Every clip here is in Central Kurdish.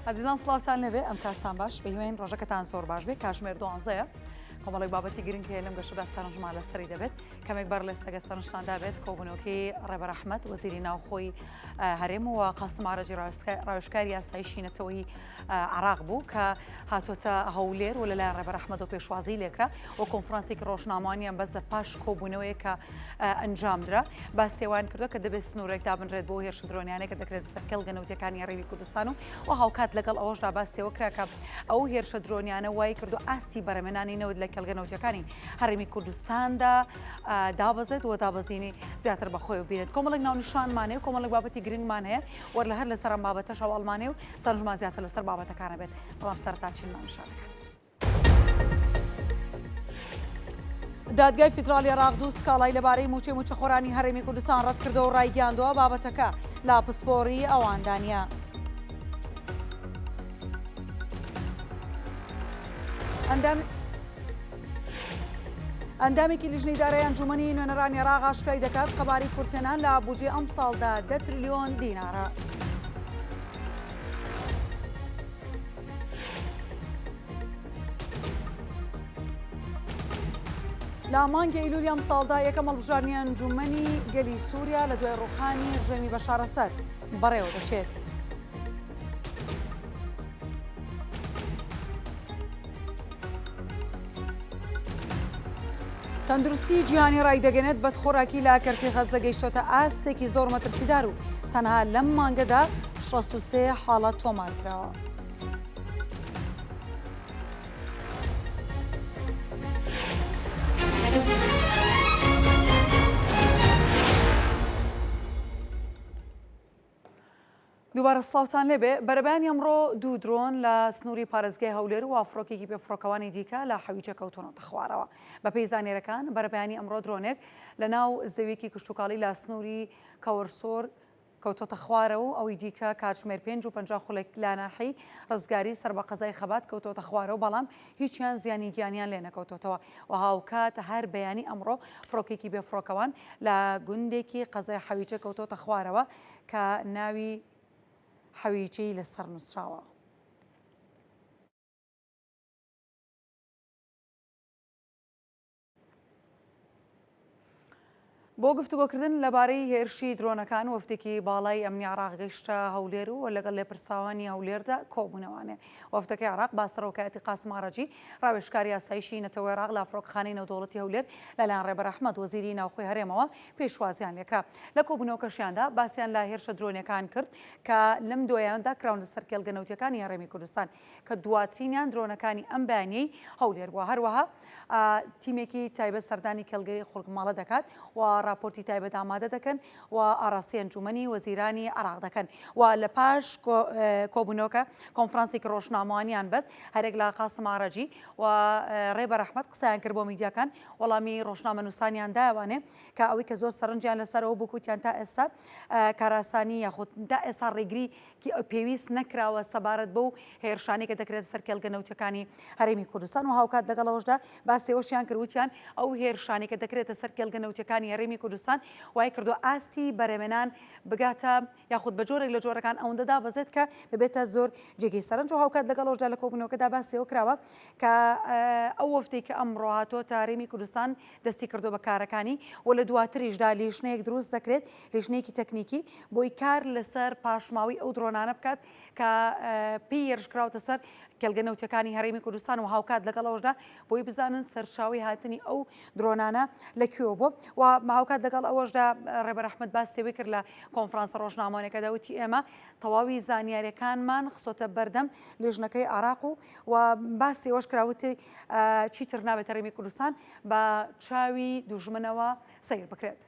ئازیزان سڵاوتان لێبێ ئەم کاتتان باش بەهیواین ڕۆژەکەتان زۆر باش بێ کاژمێر دوانزەیە کۆمەڵێک بابەتی گرنگ هەیە لەم گەشەدا سەرنجمان لەسەری دەبێت کەمێک بەر لە سەگە سەرنجتاندا بێت کۆبوونەوەکەی ڕێبەر ئەحمەد وەزیری ناوخۆی هەرێم و قاسم عارەجی ڕاوێژکاری یاسایشی نەتەوەیی عراق بوو کە هاتۆتە هەولێر و لەلایەن ڕێبەر ئەحمەدەوە پێشوازی لێکرا و کۆنفرانسێکی ڕۆژنامەوانیان بەس لە پاش کۆبوونەوەیە کە ئەنجامدرا باسیوان کردو کە دەبێت سنوورێک دابنرێت بۆ هێرشە درۆنیانەی کە دەکرێت سەر کێڵگە نەوتیەکانی هەرێمی کوردستان و و هاوکات لەگەڵ ئەوەشدا باسیەوە کرا کە ئەو هێرشە درۆنیانە وای کردو ئاستی بەرەمێنانی نەوت لە کێڵگە نەوتیەکانی هەرێمی کوردستاندا دابەزێت و دابەزینی زیاتر بەخۆی بینێت کۆمەڵێک ناونیشانمان هەیە کۆمەڵێک بابەتی گرنگمان هەیە وەر لە هەر لەسەر ئەم بابەتەش هەواڵمان هەیە و سەرنجمان زیاتر لەسەر بابەتەکانە بێت بەڵام سەرەتا چین ناونیشانەکان. دادگای فیدراڵی عێراق دوو سکاڵای لەبارەی مووچەی مووچەخۆرانی هەرێمی کوردستان ڕەتکردەوە و ڕایگەیاندووە بابەتەکە لە پسپۆڕیی ئەواندا نییە. ئەندامێکی لیژنەی دارایی ئەنجوومەنی نوێنەرانی عێراق ئاشکرای دەکات، قەبارەی کورتهێنان لە بودجەی ئەمساڵدا دە ترلیۆن دینارە. لە مانگی ئەیلولی ئەمساڵدا یەکەم هەڵبژاردنی ئەنجوومەنی گەلی سووریا لە دوای ڕووخانی ڕژێمی بەشار ئەسەد بەڕێوە دەچێت. تەندروستی جیهانی ڕایدەگەنێت بەدخۆراکی لە کەرتی غەززە گەیشتۆتە ئاستێکی زۆر مەترسیدار و تەنها لەم مانگەدا 63 حاڵەت تۆمارکراوە. دووبارە سڵاوتان لێبێ بەرەبەیانی ئەمڕۆ دوو درۆن لە سنووری پارێزگای هەولێر و فڕۆکێکی بێفڕۆکەوانی دیکە لە حەویجە کەوتوونەتە خوارەوە. بەپێی زانیاریەکان بەرەبەیانی ئەمڕۆ درۆنێک لە ناو زەویەکی کشتوکاڵی لە سنووری کەوەرسۆر کەوتۆتە خوارەوە و ئەوی دیکە کاتژمێر پێنج و 50 خولەک لە ناحیەی ڕزگاری سەر بە قەزای خەبات کەوتۆتە خوارەوە بەڵام هیچیان زیانی گیانیان لێ نەکەوتۆتەوە و هاوکات هەر بەیانی ئەمڕۆ فڕۆکێکی بێفڕۆکەوان لە گوندێکی قەزای حەویجە کەوتۆتە خوارەوە کە ناوی حەویجەی لەسەر نووسراوە. بۆ گفتوگۆکردن لەبارەی هێرشی درۆنەکان وەفدێکی باڵای ئەمنی عراق گەیشتە هەولێر و لەگەڵ لێپرساوانی هەولێردا کۆبوونەوانێ وەفدەکەی عراق با سەرۆکایەتی قاسم عەرەجی ڕاوێژکاری ئاسایشی نەتەوەی عراق لە فڕۆکەخانەی نێودەوڵەتی هەولێر لەلایەن ڕێبەر ئەحمەد وەزیری ناوخۆی هەرێمەوە پێشوازیان لێکرا. لە کۆبوونەوەکەشیاندا باسیان لە هێرشە درۆنیەکان کرد کە لەم دوایانەدا کراونەتە سەر کێڵگە نەوتیەکانی هەرێمی کوردستان کە دواترینیان درۆنەکانی ئەم بەیانیەی هەولێر بووە. هەروەها تیمێکی تایبەت سەردانی کێڵگەی خورماڵە دەکات و راپۆرتی تایبەت ئامادە دەکەن و ئاراستەی ئەنجومەنی وەزیرانی عێراق دەکەن و لە پاش کۆبوونەوەکە کۆنفرانسێکی ڕۆژنامەوانیان بەست هەرێک لە قاسم ئارەجی و ڕێبەر ئەحمەد قسەیان کرد بۆ میدیاکان وەڵامی ڕۆژنامەنووسانیان دایەوانێ کە ئەوەی کە زۆر سەرنجیان لەسەرەوە بوو کوتیان تا ئێستا کاراسانی یاخود تا ئێستا ڕێگری پێویست نەکراوە سەبارەت بەو هێرشانەی کە دەکرێت سەر کێڵگە نەوتەکانی هەرێمی کوردستان و هاوکات لەگەڵ ئەوەشدا باسی ئەوەشیان کرد وتیان ئەو هێرشانەی کە دەکرێتە سەر کێڵگە نەوتەکانی هەرێمی کوردستان وای کردو ئاستی بەرەمێنان بگاتە یاخود بە جۆرێک لە جۆرەکان ئەوەندە دابەزێت کە ببێتە زۆر جێگەی سەرنج و هاوکات لەگەڵ ئەوەشدا لە کۆبوونەوەکەدا باسی ئەوە کراوە کە ئەو وەفدەی کە ئەمڕۆ هاتۆتە هەرێمی کوردستان دەستی کردو بە کارەکانی و لە دواتریشدا لیژنەیەک دروست دەکرێت لیژنەیەکی تەکنیکی بۆی کار لەسەر پاشماوەی ئەو درۆنانە بکات کە پێی هێرش کراوەتە سەر کێڵگە نەوتیەکانی هەرێمی کوردستان و هاوکات لەگەڵ ئەوەشدا بۆی بزانن سەرچاوەی هاتنی ئەو درۆنانە لە کوێوە بووە و هاوکات لەگەڵ ئەوەشدا ڕێبەر ئەحمەد باسی ئەوەی کرد لە کۆنفرانسە ڕۆژنامەوانیەکەدا وتی ئێمە تەواوی زانیاریەکانمان خستۆتە بەردەم لیژنەکەی عێراق و و باسی ئەوەش کرا وتی چیتر نابێت هەرێمی کوردستان بە چاوی دوژمنەوە سەیر بکرێت.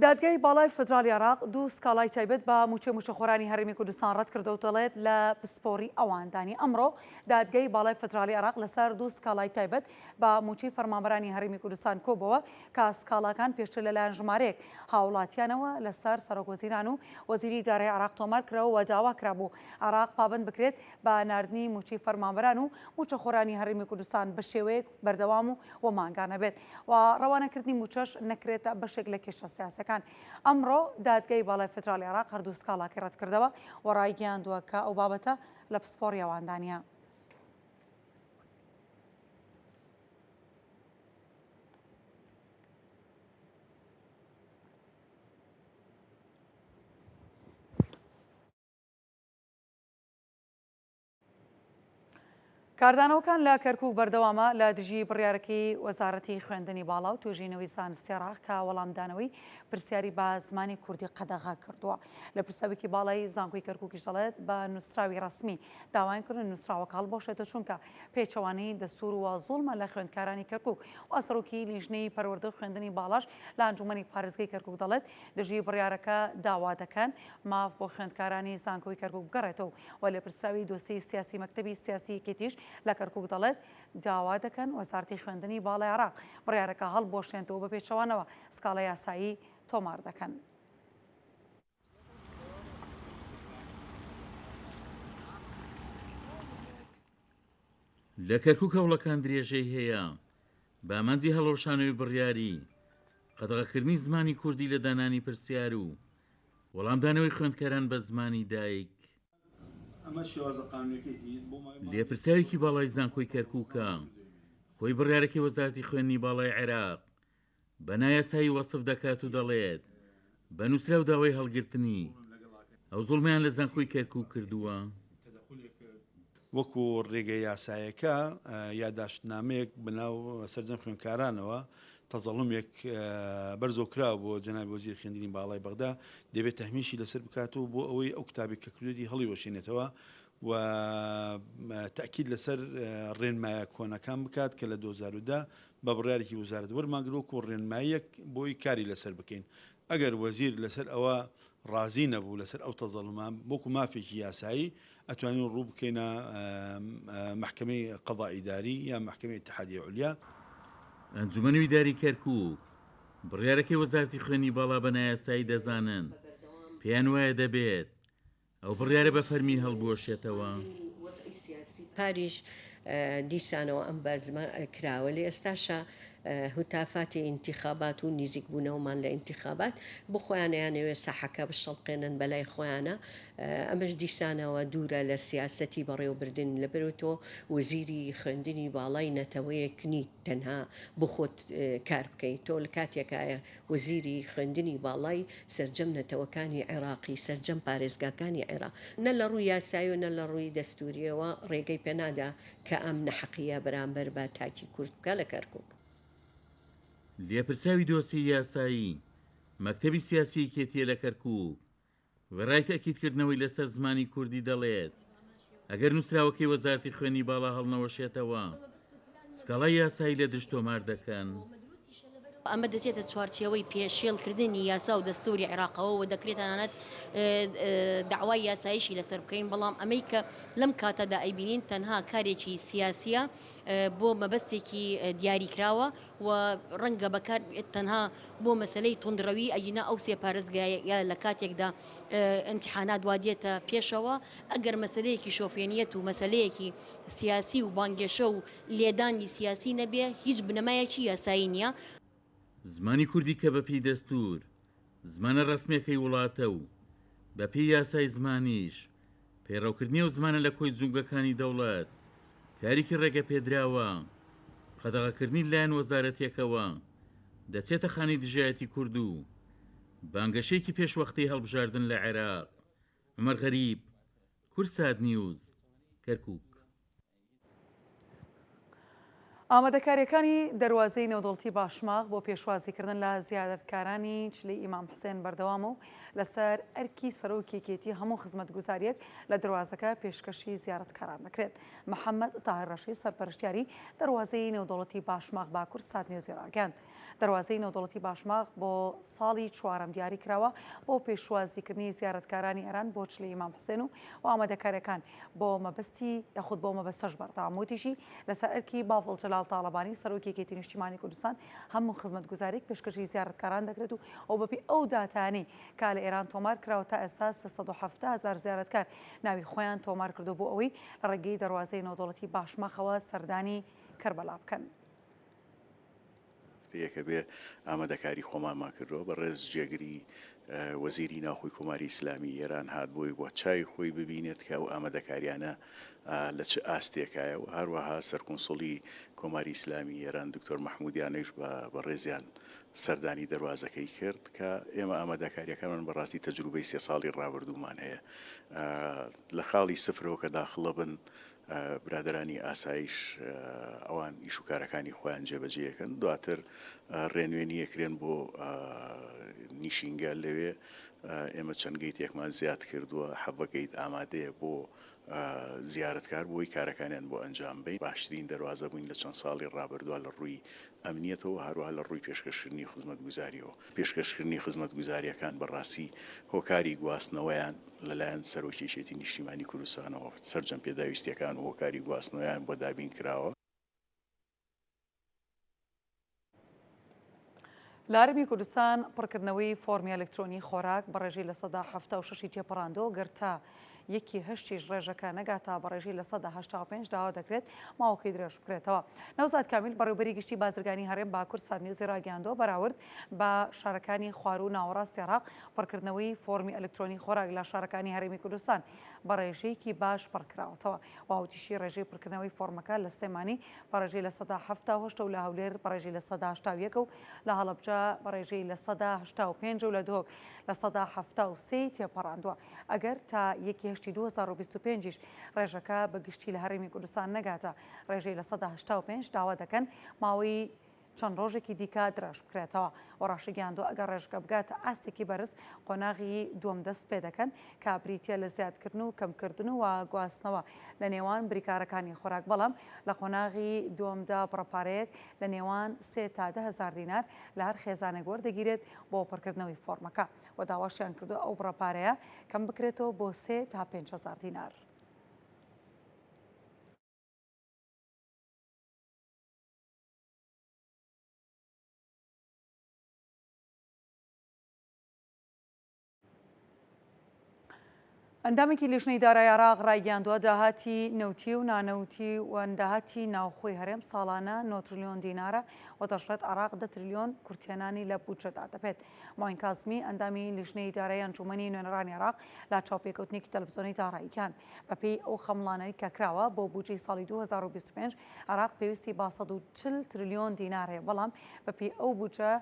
دادگای باڵای فیدراڵی عێراق دوو سکاڵای تایبەت بە مووچەی مووچەخۆرانی هەرێمی کوردستان ڕەتکردەوە و دەڵێت لە پسپۆڕی ئەواندانی. ئەمڕۆ دادگای باڵای فیدراڵی عێراق لەسەر دوو سکاڵای تایبەت بە مووچەی فەرمانبەرانی هەرێمی کوردستان کۆبۆوە کە سکاڵاکان پێشتر لەلایەن ژمارەیەک هاوڵاتیانەوە لەسەر سەرۆکوەزیران و وەزیری دارایی عێراق تۆمار کراوە و داوا کرابوو عێراق پابەند بکرێت بە ناردنی مووچەی فەرمانبەران و مووچەخۆرانی هەرێمی کوردستان بە شێوەیەک بەردەوام و و مانگانە بێت و ڕەوانەکردنی مووچەش نەکرێتە بەشێک لە کێشە سیاسیەکان. ئەمڕۆ دادگای باڵای فیدراڵی عێراق هەردوو سکاڵاکەی ڕەتکردەوە و ڕایگەیاندووە کە ئەو بابەتە لە پسپۆڕی ئەواندا نییە. کاردانەوەکان لە کەرکوک بەردەوامە لە دژی بڕیارەکەی وەزارەتی خوێندنی باڵا و توێژینەوەی زانستی عێراق کە وەڵامدانەوەی پرسیاری بە زمانی کوردی قەدەغە کردووە. لە پرسیاوێکی باڵای زانکۆی کەرکوکیش دەڵێت بە نووسراوی ڕەسمی داوایان کردن نووسراوەکە هەڵبوەشێتەوە چونکە پێچەوانەی دەستور و زوڵمە لە خوێندکارانی کەرکوک و سەرۆکی لیژنەی پەروەردە و خوێندنی باڵاش لە ئەنجومەنی پارێزگەی کەرکوک دەڵێت دژی بڕیارەکە داوا دەکەن ماف بۆ خوێندکارانی زانکۆی کەرکوک بگەڕێتەوە و لێپرسراوی دۆسیەی سیاسی مەکتەبی سیاسی یەکێتیش لە کەرکوک دەڵێت داوا دەکەن وەزارەتی خوێندنی باڵای عێراق بڕیارەکە هەڵبوەشێنتەوە بە پێچەوانەوە سکاڵای یاسایی تۆمار دەکەن. لە کەرکوک هەوڵەکان درێژەی هەیە بە ئامانجی هەڵوەشانەوەی بڕیاری قەدەغەکردنی زمانی کوردی لە دانانی پرسیار و وەڵامدانەوەی خوێندکاران بە زمانی دایک. لێپرسراوێکی باڵای زانکۆی کەرکوکە خۆی بڕیارەکەی وەزارەتی خوێندنی باڵای عێراق بە نایاسایی وەسف دەکات و دەڵێت، بە نووسراو داوای هەڵگرتنی ئەو زوڵمەیان لە زانکۆی کەرکووک کردووە. وەکو ڕێگە یاسایەکە یاداشتنامەیەک بەناو سەرجەم خوێندکارانەوە تەزەڵومێک بەرزەوکراوە بۆ جەنابی وەزیری خوێندنی باڵای بەغدا دەبێت تەهمیشی لەسەر بکات و بۆ ئەوەی ئەو کتابی کە کردوێتی هەڵیوەشێنێتەوە و تەئکید لەسەر ڕێنمایە کۆنەکان بکات کە لە 2010 بە بڕیارێکی وەزارەت وەرمان گرت وەکو ڕێنماییەک بۆی کاری لەسەر بکەین ئەگەر وەزیر لەسەر ئەوە ڕازی نەبوو لەسەر ئەو تەزەڵومە وەکو مافێکی یاسایی ئەتوانین ڕوو بکەینە مەحکەمەی قەضاء ئیداری یا مەحکەمەی ئیتحادیە عولیا. ئەنجومەنی ئیداری کەرکوک بڕیارەکەی وەزارەتی خوێندنی باڵا بە نایاسایی دەزانن، پێیان وایە دەبێت ئەو بڕیارە بە فەرمی هەڵبوەشێتەوە. پاریش دیسانەوە ئەم بەزمە کراوە لە ئێستاشا هوتافاتی ئینتیخابات و نیزیک بوونەوەمان لە ئینتیخابات بۆ خۆیان ئەیانەوێ ساحەکە بشەڵقێنن بەلای خۆیانە ئەمەش دیسانەوە دوورە لە سیاسەتی بەڕێوەبردن لەبەرئەوەی تۆ وەزیری خوێندنی باڵای نەتەوەیەک نیت تەنها بۆ خۆت کار بکەی تۆ لە کاتێکایە وەزیری خوێندنی باڵای سەرجەم نەتەوەکانی عێراقی، سەرجەم پارێزگاکانی عێراق، نە لە ڕووی یاسایی و نە لە ڕووی دەستوورییەوە ڕێگەی پێ نادا کە ئەم نەحەقییە بەرامبەر بە تاکی کورد بکا لە کەرکووک. لێپرسراوی دۆسیەی یاسایی مەکتەبی سیاسی یەکێتییە لە کەرکووک، وێڕای تەئکیدکردنەوەی لەسەر زمانی کوردی دەڵێت، ئەگەر نووسراوەکەی وەزارەتی خوێندنی باڵا هەڵنەوەشێتەوە، سکاڵای یاسایی لە دژ تۆمار دەکەن. ئەمە دەچێتە چوارچێوەی پێشێلکردنی یاسا و دەستووری عێراقەوە و دەکرێت تەنانەت دەعوای یاساییشی لەسەر بکەین، بەڵام ئەمەی کە لەم کاتەدا ئەیبینین تەنها کارێکی سیاسییە بۆ مەبەستێکی دیاریکراوە و ڕەنگە بەکار بێت تەنها بۆ مەسەلەی توندڕەوی ئەگینا ئەو سێ پارێزگایە لە کاتێکدا ئیمتیحانات وا دێتە پێشەوە ئەگەر مەسەلەیەکی شۆفێنیەت و مەسەلەیەکی سیاسی و بانگێشە و لێدانی سیاسی نەبێ هیچ بنەمایەکی یاسایی نییە. زمانی کوردی کە بە پێی دەستوور زمانە ڕەسمیەکەی وڵاتە و بە پێی یاسای زمانیش پەیڕەوکردنی ئەو زمانە لە کۆی جومگەکانی دەوڵەت کارێکی ڕێگەپێدراوە، قەدەغەکردنی لەلایەن وەزارەتێکەوە دەچێتە خانەی دژایەتی کورد و بانگەشەیەکی پێشوەختەی هەڵبژاردن لە عێراق. عومەر غەریب، کوردسات نیوز، کەرکوک. ئامادەکارییەکانی دەروازەی نێودەوڵەتی باشماخ بۆ پێشوازیکردن لە زیارەتکارانی چلەی ئیمام حسێن بەردەوامە و لەسەر ئەرکی سەرۆکی یەکێتی هەموو خزمەتگوزارییەک لە دەروازەکە پێشکەشی زیارەتکاران دەکرێت. محەممەد تاهیر ڕەشید سەرپەرشتیاری دەروازەی نێودەوڵەتی باشماخ بە کوردسات نیوزی ڕاگەیاند، دەروازەی نێودەوڵەتی باشماخ بۆ ساڵی چوارەم دیاری کراوە بۆ پێشوازیکردنی زیارەتکارانی ئێران بۆ چلەی ئیمام حسێن و ئامادەکارییەکان بۆ مەبەستی یاخود بۆ مەبەستەش بەردەوام وتیشی لەسەر ئەرکی بافڵ جەلال تاڵەبانی سەرۆکی یەکێتی نیشتیمانی کوردستان هەموو خزمەتگوزاریک پێشکەشی زیارەتکاران دەکرێت و ئەو بەپێی ئەو داتایانەی کە لە ئێران تۆمار کراوە تا ئێستا 370 هەزار زیارەتکار ناوی خۆیان تۆمار کردو بۆ ئەوەی لە ڕێگەی دەروازەی نێودەوڵەتی باشماخەوە سەردانی کەربەلا بکەن. هەفتەیەکە بێ ئامادەکاری خۆمانمان کردووە، بەڕێز جێگری وەزیری ناوخۆی کۆماری ئیسلامی ئێران هات بۆی بە چاوی خۆی ببینێت کە ئەو ئامادەکاریانە لە چ ئاستێکایە و هەروەها سەرکونسوڵی کۆماری ئیسلامی ئێران دکتۆر مەحمودیانەیش بە بەڕێزیان سەردانی دەروازەکەی کرد کە ئێمە ئامادەکاریەکانمان بەڕاستی تەجروبەی سێ ساڵی ڕابردوومان هەیە لە خاڵی سفرەوە کە داخڵە بن برادەرانی ئاسایش ئەوان ئیش و کارەکانی خۆیان جێبەجێ ئەکەن دواتر ڕێنوێنی ئەکرێن بۆ نیشینگە لەوێ ئێمە چەند گەیتێکمان زیاد کردووە حەڤە گەیت ئامادەیە بۆ زیارەتکار بۆی کارەکانیان بۆ ئەنجام بین باشترین دەروازە بووین لە چەند ساڵی ڕابردووە لە ڕووی ئەمنیەتەوە هەروەها لە ڕووی پێشکەشکردنی خزمەتگوزاریەوە. پێشکەشکردنی خزمەتگوزارییەکان بەڕاستی هۆکاری گواستنەوەیان لەلایەن سەرۆکی یەکێتی نیشتیمانی کوردستانەوە سەرجەم پێداویستییەکان و هۆکاری گواستنەوەیان بۆ دابین کراوە. لە هەرێمی کوردستان پڕکردنەوەی فۆرمی ئەلکترۆنی خۆراک بە ڕێژەی 76% ی تێپەڕاندووە، گەر تا یەکی هەشتیش ڕێژەکە نەگاتە بە ڕێژەی 85% داوا دەکرێت ماوەکەی درێژ بکرێتەوە. نەوزاد کامیل بەڕێوبەری گشتی بازرگانی هەرێم بە کوردسات نیوزی ڕاگەیاندووە بەراورد بە شارەکانی خواروو و ناوەڕاستی عێراق پڕکردنەوەی فۆرمی ئەلکترۆنی خۆراک لە شارەکانی هەرێمی کوردستان بە ڕێژەیەکی باش پڕکراوەتەوە و وتیشی ڕێژەی پڕکردنەوەی فۆرمەکە لە سلێمانی بە ڕێژەی 78% و لە هەولێر بە ڕێژەی 81% و لە هەڵەبجە بە ڕێژەی 85% و لە دهۆک 73% تێپەڕاندووە. ئەگەر تا یەکی هەشتی 2025 یش ڕێژەکە بە گشتی لە هەرێمی کوردستان نەگاتە ڕێژەی 85% داوا دەکەن ماوەی چەند ڕۆژێکی دیکە درێژ بکرێتەوە و ڕاشیگەیاندووە ئەگەر ڕێژەکە بگاتە ئاستێکی بەرز قۆناغی دووەم دەست پێدەکەن کە بریتییە لە زیادکردن و کەمکردن و گواستنەوە لە نێوان بریکارەکانی خۆراک بەڵام لە قۆناغی دووەمدا بڕە پارەیەک لە نێوان سێ تا 10 هەزار دینار لە هەر خێزانێک وەردەگیرێت بۆ پڕکردنەوەی فۆرمەکە و داواشیان کردووە ئەو بڕە پارەیە کەم بکرێتەوە بۆ سێ تا 5 هەزار دینار. ئەندامێکی لیژنەی دارای عێراق ڕایگەیاندووە، داهاتی نەوتی و نانەوتی و داهاتی ناوخۆی هەرێم ساڵانە 9 ترلیۆن دینارە و دەشڵێت عێراق 10 ترلیۆن کورتهێنانی لە بودجەدا دەبێت. معین کازمی ئەندامی لیژنەی دارای ئەنجوومەنی نوێنەرانی عێراق لە چاوپێکەوتنێکی تەلەفزیۆنیدا ڕایگەیاند، بەپێی ئەو خەمڵانەی کە کراوە بۆ بودجەی ساڵی 2025 عێراق پێویستی بە 140 ترلیۆن دینار هەیە، بەڵام بەپێی ئەو بودجە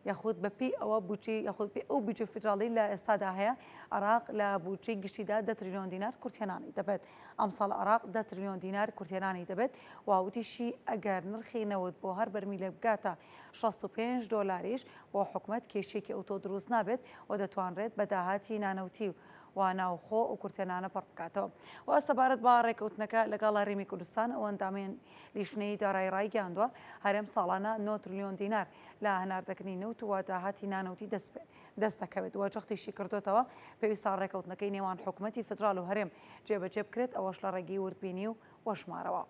یاخود بەپێی ئەوە بودجەی یاخود بەپێی ئەو بودجەی فیدراڵی لە ئێستادا هەیە عێراق لە بودجەی گشتیدا دە تریلیۆن دینار کورتهێنانی دەبێت. ئەمساڵ عێراق دە تریلیۆن دینار کورتهێنانی دەبێت و وتیشی ئەگەر نرخی نەوت بۆ هەر بەرمیلێک بگاتە 65 دۆلاریش بۆ حکومەت کێشەیەکی ئەوتۆ دروست نابێت و دەتوانرێت بە داهاتی نانەوتی و ناوخۆ ئەو کورتهێنانە پڕ بکاتەوە. و سەبارەت بە ڕێککەوتنەکە لەگەڵ هەرێمی کوردستان ئەو ئەندامەی لیژنەی دارایی ڕایگەیاندووە هەرێم ساڵانە 9 تریلیۆن دینار لە هەناردەکردنی نەوت و داهاتی نانەوتی دەست دەکەوێت و جەختیشی کردۆتەوە، پێویستە ڕێککەوتنەکەی نێوان حکومەتی فیدراڵ و هەرێم جێبەجێ بکرێت، ئەوەش لە ڕێگەی وردبینی و ژمارەوە.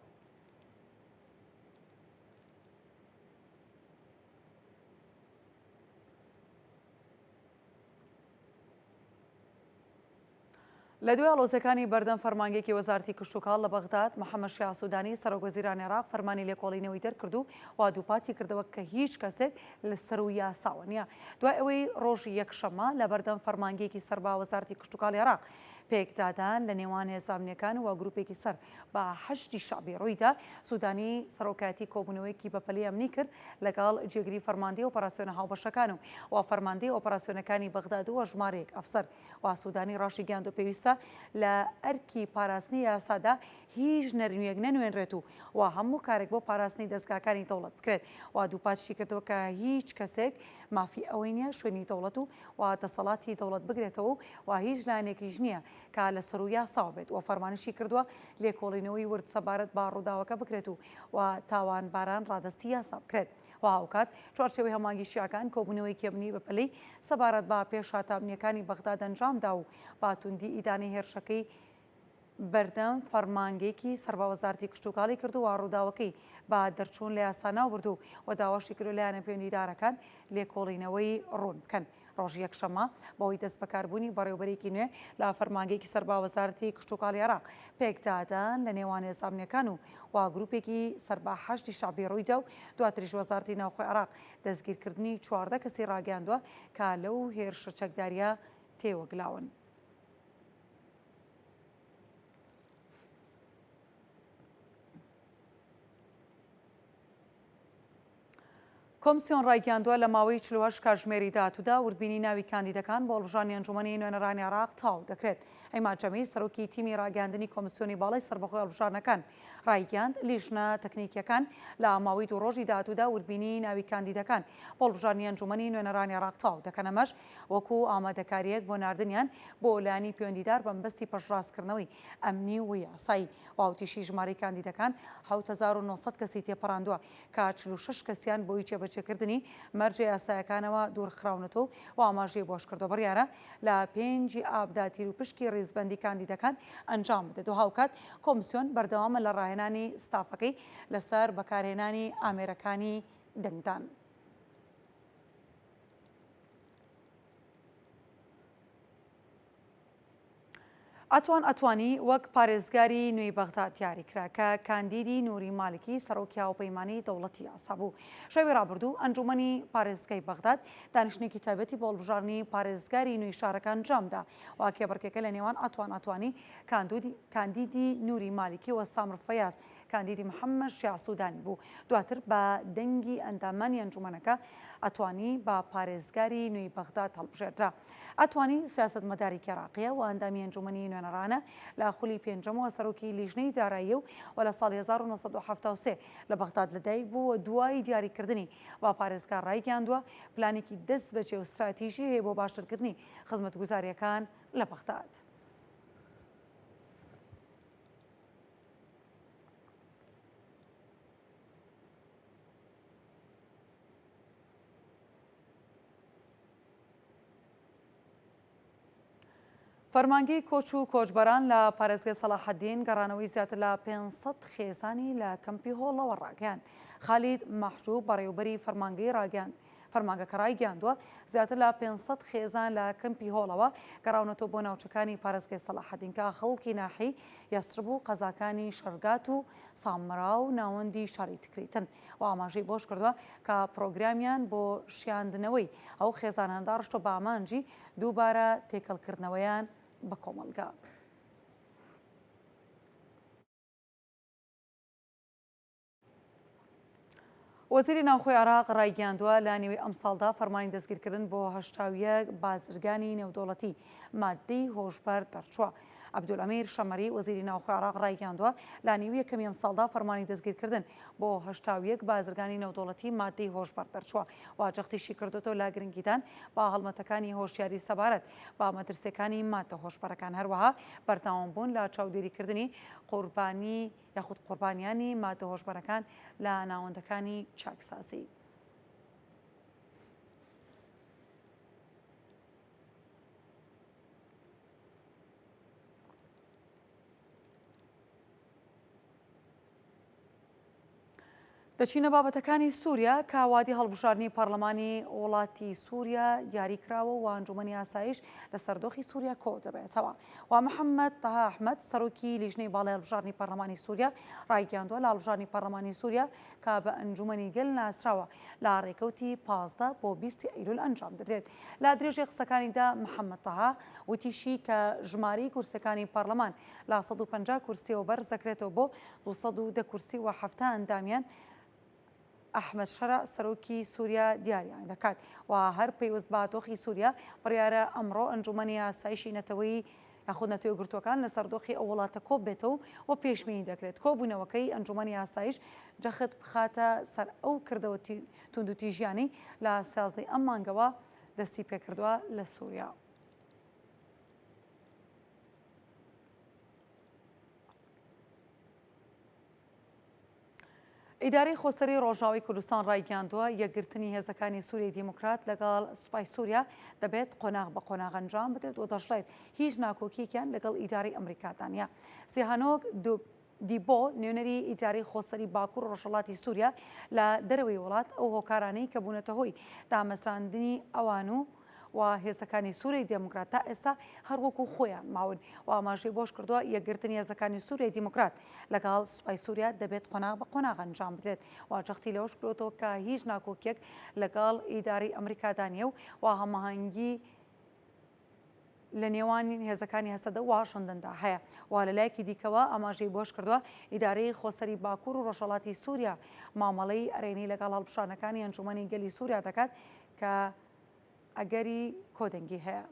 لە دوای ئاڵۆزیەکانی بەردەم فەرمانگەیەکی وەزارەتی کشتوکاڵ لە بەغداد، محەمەد شیاع سودانی سەرۆک وەزیرانی عێراق فەرمانی لێکۆڵینەوەی دەرکرد و وا دووپاتی کردەوە کە هیچ کەسێک لە سەروو یاساوە نییە. دوای ئەوەی ڕۆژی یەکشەممە لە بەردەم فەرمانگەیەکی سەر بە وەزارەتی کشتوکاڵی عێراق پێکدادان لە نێوان هێزە ئەمنییەکان و گروپێکی سەر بە حەشدی شەعبی ڕوویدا، سودانی سەرۆکایەتی کۆبوونەوەیەکی بەپەلەی ئەمنی کرد لەگەڵ جێگری فەرماندەی ئۆپەراسیۆنە هاوبەشەکان و و فەرماندەی ئۆپەراسیۆنەکانی بەغداد و ژمارەیەک ئەفسەر. و سودانی ڕاشیگەیاندووە پێویستە لە ئەرکی پاراستنی یاسادا هیچ نەرمییەک نەنوێنرێت و و هەموو کارێک بۆ پاراستنی دەزگاکانی دەوڵەت بکرێت و دووپاتیشی کردەوە کە هیچ کەسێک مافی ئەوەی نییە شوێنی دەوڵەت و و دەسەڵاتی دەوڵەت بگرێتەوە و و هیچ لایەنێکیش نییە کە لە سەروو یاساوە بێت و فەرمانیشی کردووە لێکۆڵینەوەی ورد سەبارەت بە ڕووداوەکە بکرێت و و تاوانباران ڕادەستی یاسا بکرێت. و هاوکات چوارچێوەی هەماهەنگی شیعەکان کۆبوونەوەیەکی ئەمنی بەپەلەی سەبارەت بە پێشهاتە ئەمنییەکانی بەغداد ئەنجامدا و بە توندی ئیدانەی هێرشەکەی بەردەم فەرمانگەیەکی سەر بە وەزارەتی کشتوکاڵی کرد و ڕووداوەکەی بە دەرچوون لە یاسا ناوبرد و و داواشی کرد لایەنە پەیوەندیدارەکان لێکۆڵینەوەی ڕوون بکەن. ڕۆژی یەکشەممە بەهۆی دەستبەکاربوونی بەڕێوەبەرێکی نوێ لە فەرمانگەیەکی سەر بە وەزارەتی کشتوکاڵی عێراق پێکدادان لە نێوان هێزە ئەمنییەکان و و گروپێکی سەر بە حەشدی شەعبی ڕوویدا و دواتریش وەزارەتی ناوخۆی عێراق دەستگیرکردنی 14 کەسی ڕاگەیاندووە کە لەو هێرشە چەکدارییە تێوەگلاون. کۆمسیۆن ڕایگەیاندووە، لە ماوەی 48 کاتژمێری داهاتوودا وردبینی ناوی کاندیدەکان بۆ هەڵبژاردنی ئەنجوومەنی نوێنەرانی عێراق تەواو دەکرێت. عیماد جەمیل، سەرۆکی تیمی ڕاگەیاندنی کۆمسیۆنی باڵای سەربەخۆی هەڵبژاردنەکان ڕایگەیاند، لیژنە تەکنیکییەکان لە ماوەی دوو ڕۆژی داهاتوودا وردبینی ناوی کاندیدەکان بۆ هەڵبژاردنی ئەنجوومەنی نوێنەرانی عێراق تەواو دەکەن، ئەمەش وەکو ئامادەکارییەک بۆ ناردنیان بۆ لایەنی پەیوەندیدار بەمەبەستی پشتڕاستکردنەوەی ئەمنی و یاسایی. وتیشی ژمارەی کاندیدەکان 7900 کەسی تێپەڕاندووە کە 46 کەسیان بۆی جێبەجێکردنی مەرجە یاسایەکانەوە دوورخراونەتەوە و ئاماژەی بەوەشکردووە بڕیارە لە پێنجی ئابدا تیروپشکی ڕیزبەندی کاندیدەکان ئەنجام بدرێت و هاوکات کۆمسیۆن بەردەوامە لە ڕاهێنانی ستافەکەی لەسەر بەکارهێنانی ئامێرەکانی دەنگدان. عەتوان عەتوانی وەک پارێزگاری نوێی بەغدا دیاریکرا کە کاندیدی نوری مالکی سەرۆکی هاوپەیمانی دەوڵەتی یاسا بوو. شەوی ڕابردوو ئەنجومەنی پارێزگای بەغداد دانیشتنێکی تایبەتی بۆ هەڵبژاردنی پارێزگاری نوێی شارەکە ئەنجامدا و کێبڕکێکە لە نێوان عەتوان عەتوانی کاندیدی نوری مالکی و سامر فەیاز کاندیدی محەممەد شیاع سوودانی بوو. دواتر بە دەنگی ئەندامانی ئەنجومەنەکە عەتوانی بە پارێزگاری نوێی بەغداد هەڵبژێردرا. عەتوانی سیاسەتمەدارێکی عێراقییە و ئەندامی ئەنجومەنی نوێنەرانە لە خولی پێنجەم و سەرۆکی لیژنەی داراییە و و لە ساڵی 1973 لە بەغداد لەدایک بوو و دوای دیاریکردنی بە پارێزگار ڕایگەیاندووە پلانێکی دەستبەجێ و ستراتیژی هەیە بۆ باشترکردنی خزمەتگوزارییەکان لە بەغداد. فەرمانگەی کۆچ و کۆچبەران لە پارێزگای سەڵاحەدین گەڕانەوەی زیاتر لە 500 خێزانی لە کەمپی هۆڵەوە ڕاگەیاند. خالید مەحجوب بەڕێوبەری فەرمانگەی ڕاگەیاند فەرمانگەکە ڕایگەیاندووە زیاتر لە 500 خێزان لە کەمپی هۆڵەوە گەڕاونەتەوە بۆ ناوچەکانی پارێزگای سەڵاحەدین کە خەڵکی ناحیەی یەسرب و قەزاکانی شەرگات و سامرا و ناوەندی شاری تکریتن. و ئاماژەی بەوەشکردووە کە پڕۆگرامیان بۆ شیاندنەوەی ئەو خێزانانە داڕشتووە بە ئامانجی دووبارە تێکەڵکردنەوەیان بە کۆمەڵگا. وەزیری ناوخۆی عێراق ڕایگەیاندووە لە نیوەی ئەمساڵدا فەرمانی دەستگیرکردن بۆ 81 بازرگانی نێودەوڵەتی ماددەی هۆشبەر دەرچووە. عەبدولئەمیر شەمەری، وەزیری ناوخۆی عێراق ڕایگەیاندووە، لە نیوی یەکەمی ئەمساڵدا فەرمانی دەستگیرکردن بۆ 81 بازرگانی نێودەوڵەتی ماددەی هۆشبەر دەرچووە و جەختیشی کردۆتەوە لە گرنگیدان بە هەڵمەتەکانی هۆشیاری سەبارەت بە مەترسییەکانی ماددە هۆشبەرەکان، هەروەها بەردەوامبوون لە چاودێریکردنی قوربانی یاخود قوربانیانی ماددە هۆشبەرەکان لە ناوەندەکانی چاکسازی. دەچینە بابەتەکانی سووریا کە وادی هەڵبژاردنی پەرلەمانی وڵاتی سووریا دیاری کراوە و ئەنجومەنی ئاسایش لەسەر دۆخی سووریا کۆ دەبێتەوە و محەممەد تەها ئەحمەد سەرۆکی لیژنەی باڵای هەڵبژاردنی پەرلەمانی سووریا ڕایگەیاندووە لە هەڵبژاردنی پەرلەمانی سووریا کە بە ئەنجومەنی گەل ناسراوە لە ڕێکەوتی 15 بۆ 20 ئەیلول ئەنجام دەدرێت. لە درێژەی قسەکانیدا محەممەد تەها وتیشی کە ژمارەی کورسیەکانی پەرلەمان لە 150 کورسیەوە بەرز دەکرێتەوە بۆ 210 کورسی و 70 ئەندامیان ئەحمەد شەرع سەرۆکی سووریا دیاریان دەکات و هەر پەیوەست بە دۆخی سووریا بڕیارە ئەمڕۆ ئەنجومەنی ئاسایشی نەتەوەیی. یاخود نەتەوە یەکگرتووەکان لەسەر دۆخی ئەو وڵاتە کۆببێتەوە و پێشبینی دەکرێت کۆبوونەوەکەی ئەنجوومەنی ئاسایش جەخت بخاتە سەر ئەو کردەوە توندوتیژیانەی لە سیازدەی ئەم مانگەوە دەستی پێکردووە لە سووریا. ئیدارەی خۆسەری ڕۆژاوای کوردستان ڕایگەیاندووە، یەکگرتنی هێزەکانی سوریای دیموکرات لەگەڵ سوپای سوریا دەبێت قۆناغ بە قۆناغ ئەنجام بدرێت و دەشڵێت هیچ ناکۆکییەکیان لەگەڵ ئیدارەی ئەمریکادا نییە. سیهانۆک دیبۆ نوێنەری ئیدارەی خۆسەری باکوور و ڕۆژهەڵاتی سوریا لە دەرەوەی وڵات ئەو هۆکارانەی کە بوونەتە هۆی دامەزراندنی ئەوان و و هێزەکانی سوریای دێموکرات تا ئێستا هەر وەکو خۆیان ماون و ئاماژەی بۆش کردووە یەکگرتنی هێزەکانی سوریای دیموکرات لەگەڵ سوپای سوریا دەبێت قۆناغ بە قۆناغ ئەنجام بدرێت و جەختی لەوەش کردووەتەوە کە هیچ ناکۆکیەک لەگەڵ ئیدارەی ئەمریکادا نییە و و هەماهەنگی لە نێوان هێزەکانی هەسەدە و واشنتندا هەیە و لە لایەکی دیکەوە ئاماژەی بۆش کردووە ئیدارەی خۆسەری باکوور و ڕۆژهەڵاتی سووریا مامەڵەی ئەرێنی لەگەڵ هەڵبژاردنەکانی ئەنجومەنی گەلی سووریا دەکات کە ئەگەری کۆدەنگی هەیە.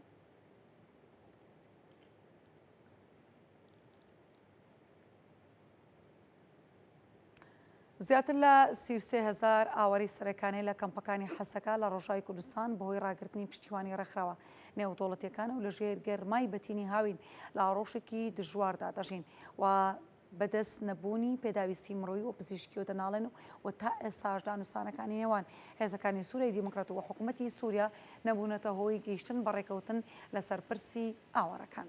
زیاتر لە 33 هزار ئاوارەی سەرەکانەی لە کەمپەکانی حەسەکە لە ڕۆژای کوردستان بەهۆی ڕاگرتنی پشتیوانی ڕێکخراوە نێودەوڵەتیەکان و لەژێر گەرمای بەتینی هاوین لە ڕۆژێکی دژواردا دەژین و بەدەست نەبوونی پێداویستی مرۆیی و پزیشکیەوە دەناڵێن و تا ئێستاش دانوستانەکانی نێوان هێزەکانی سوریای دیموکرات و حکومەتی سوریا نەبوونەتە هۆی گەیشتن بە ڕێکەوتن لەسەر پرسی ئاوارەکان.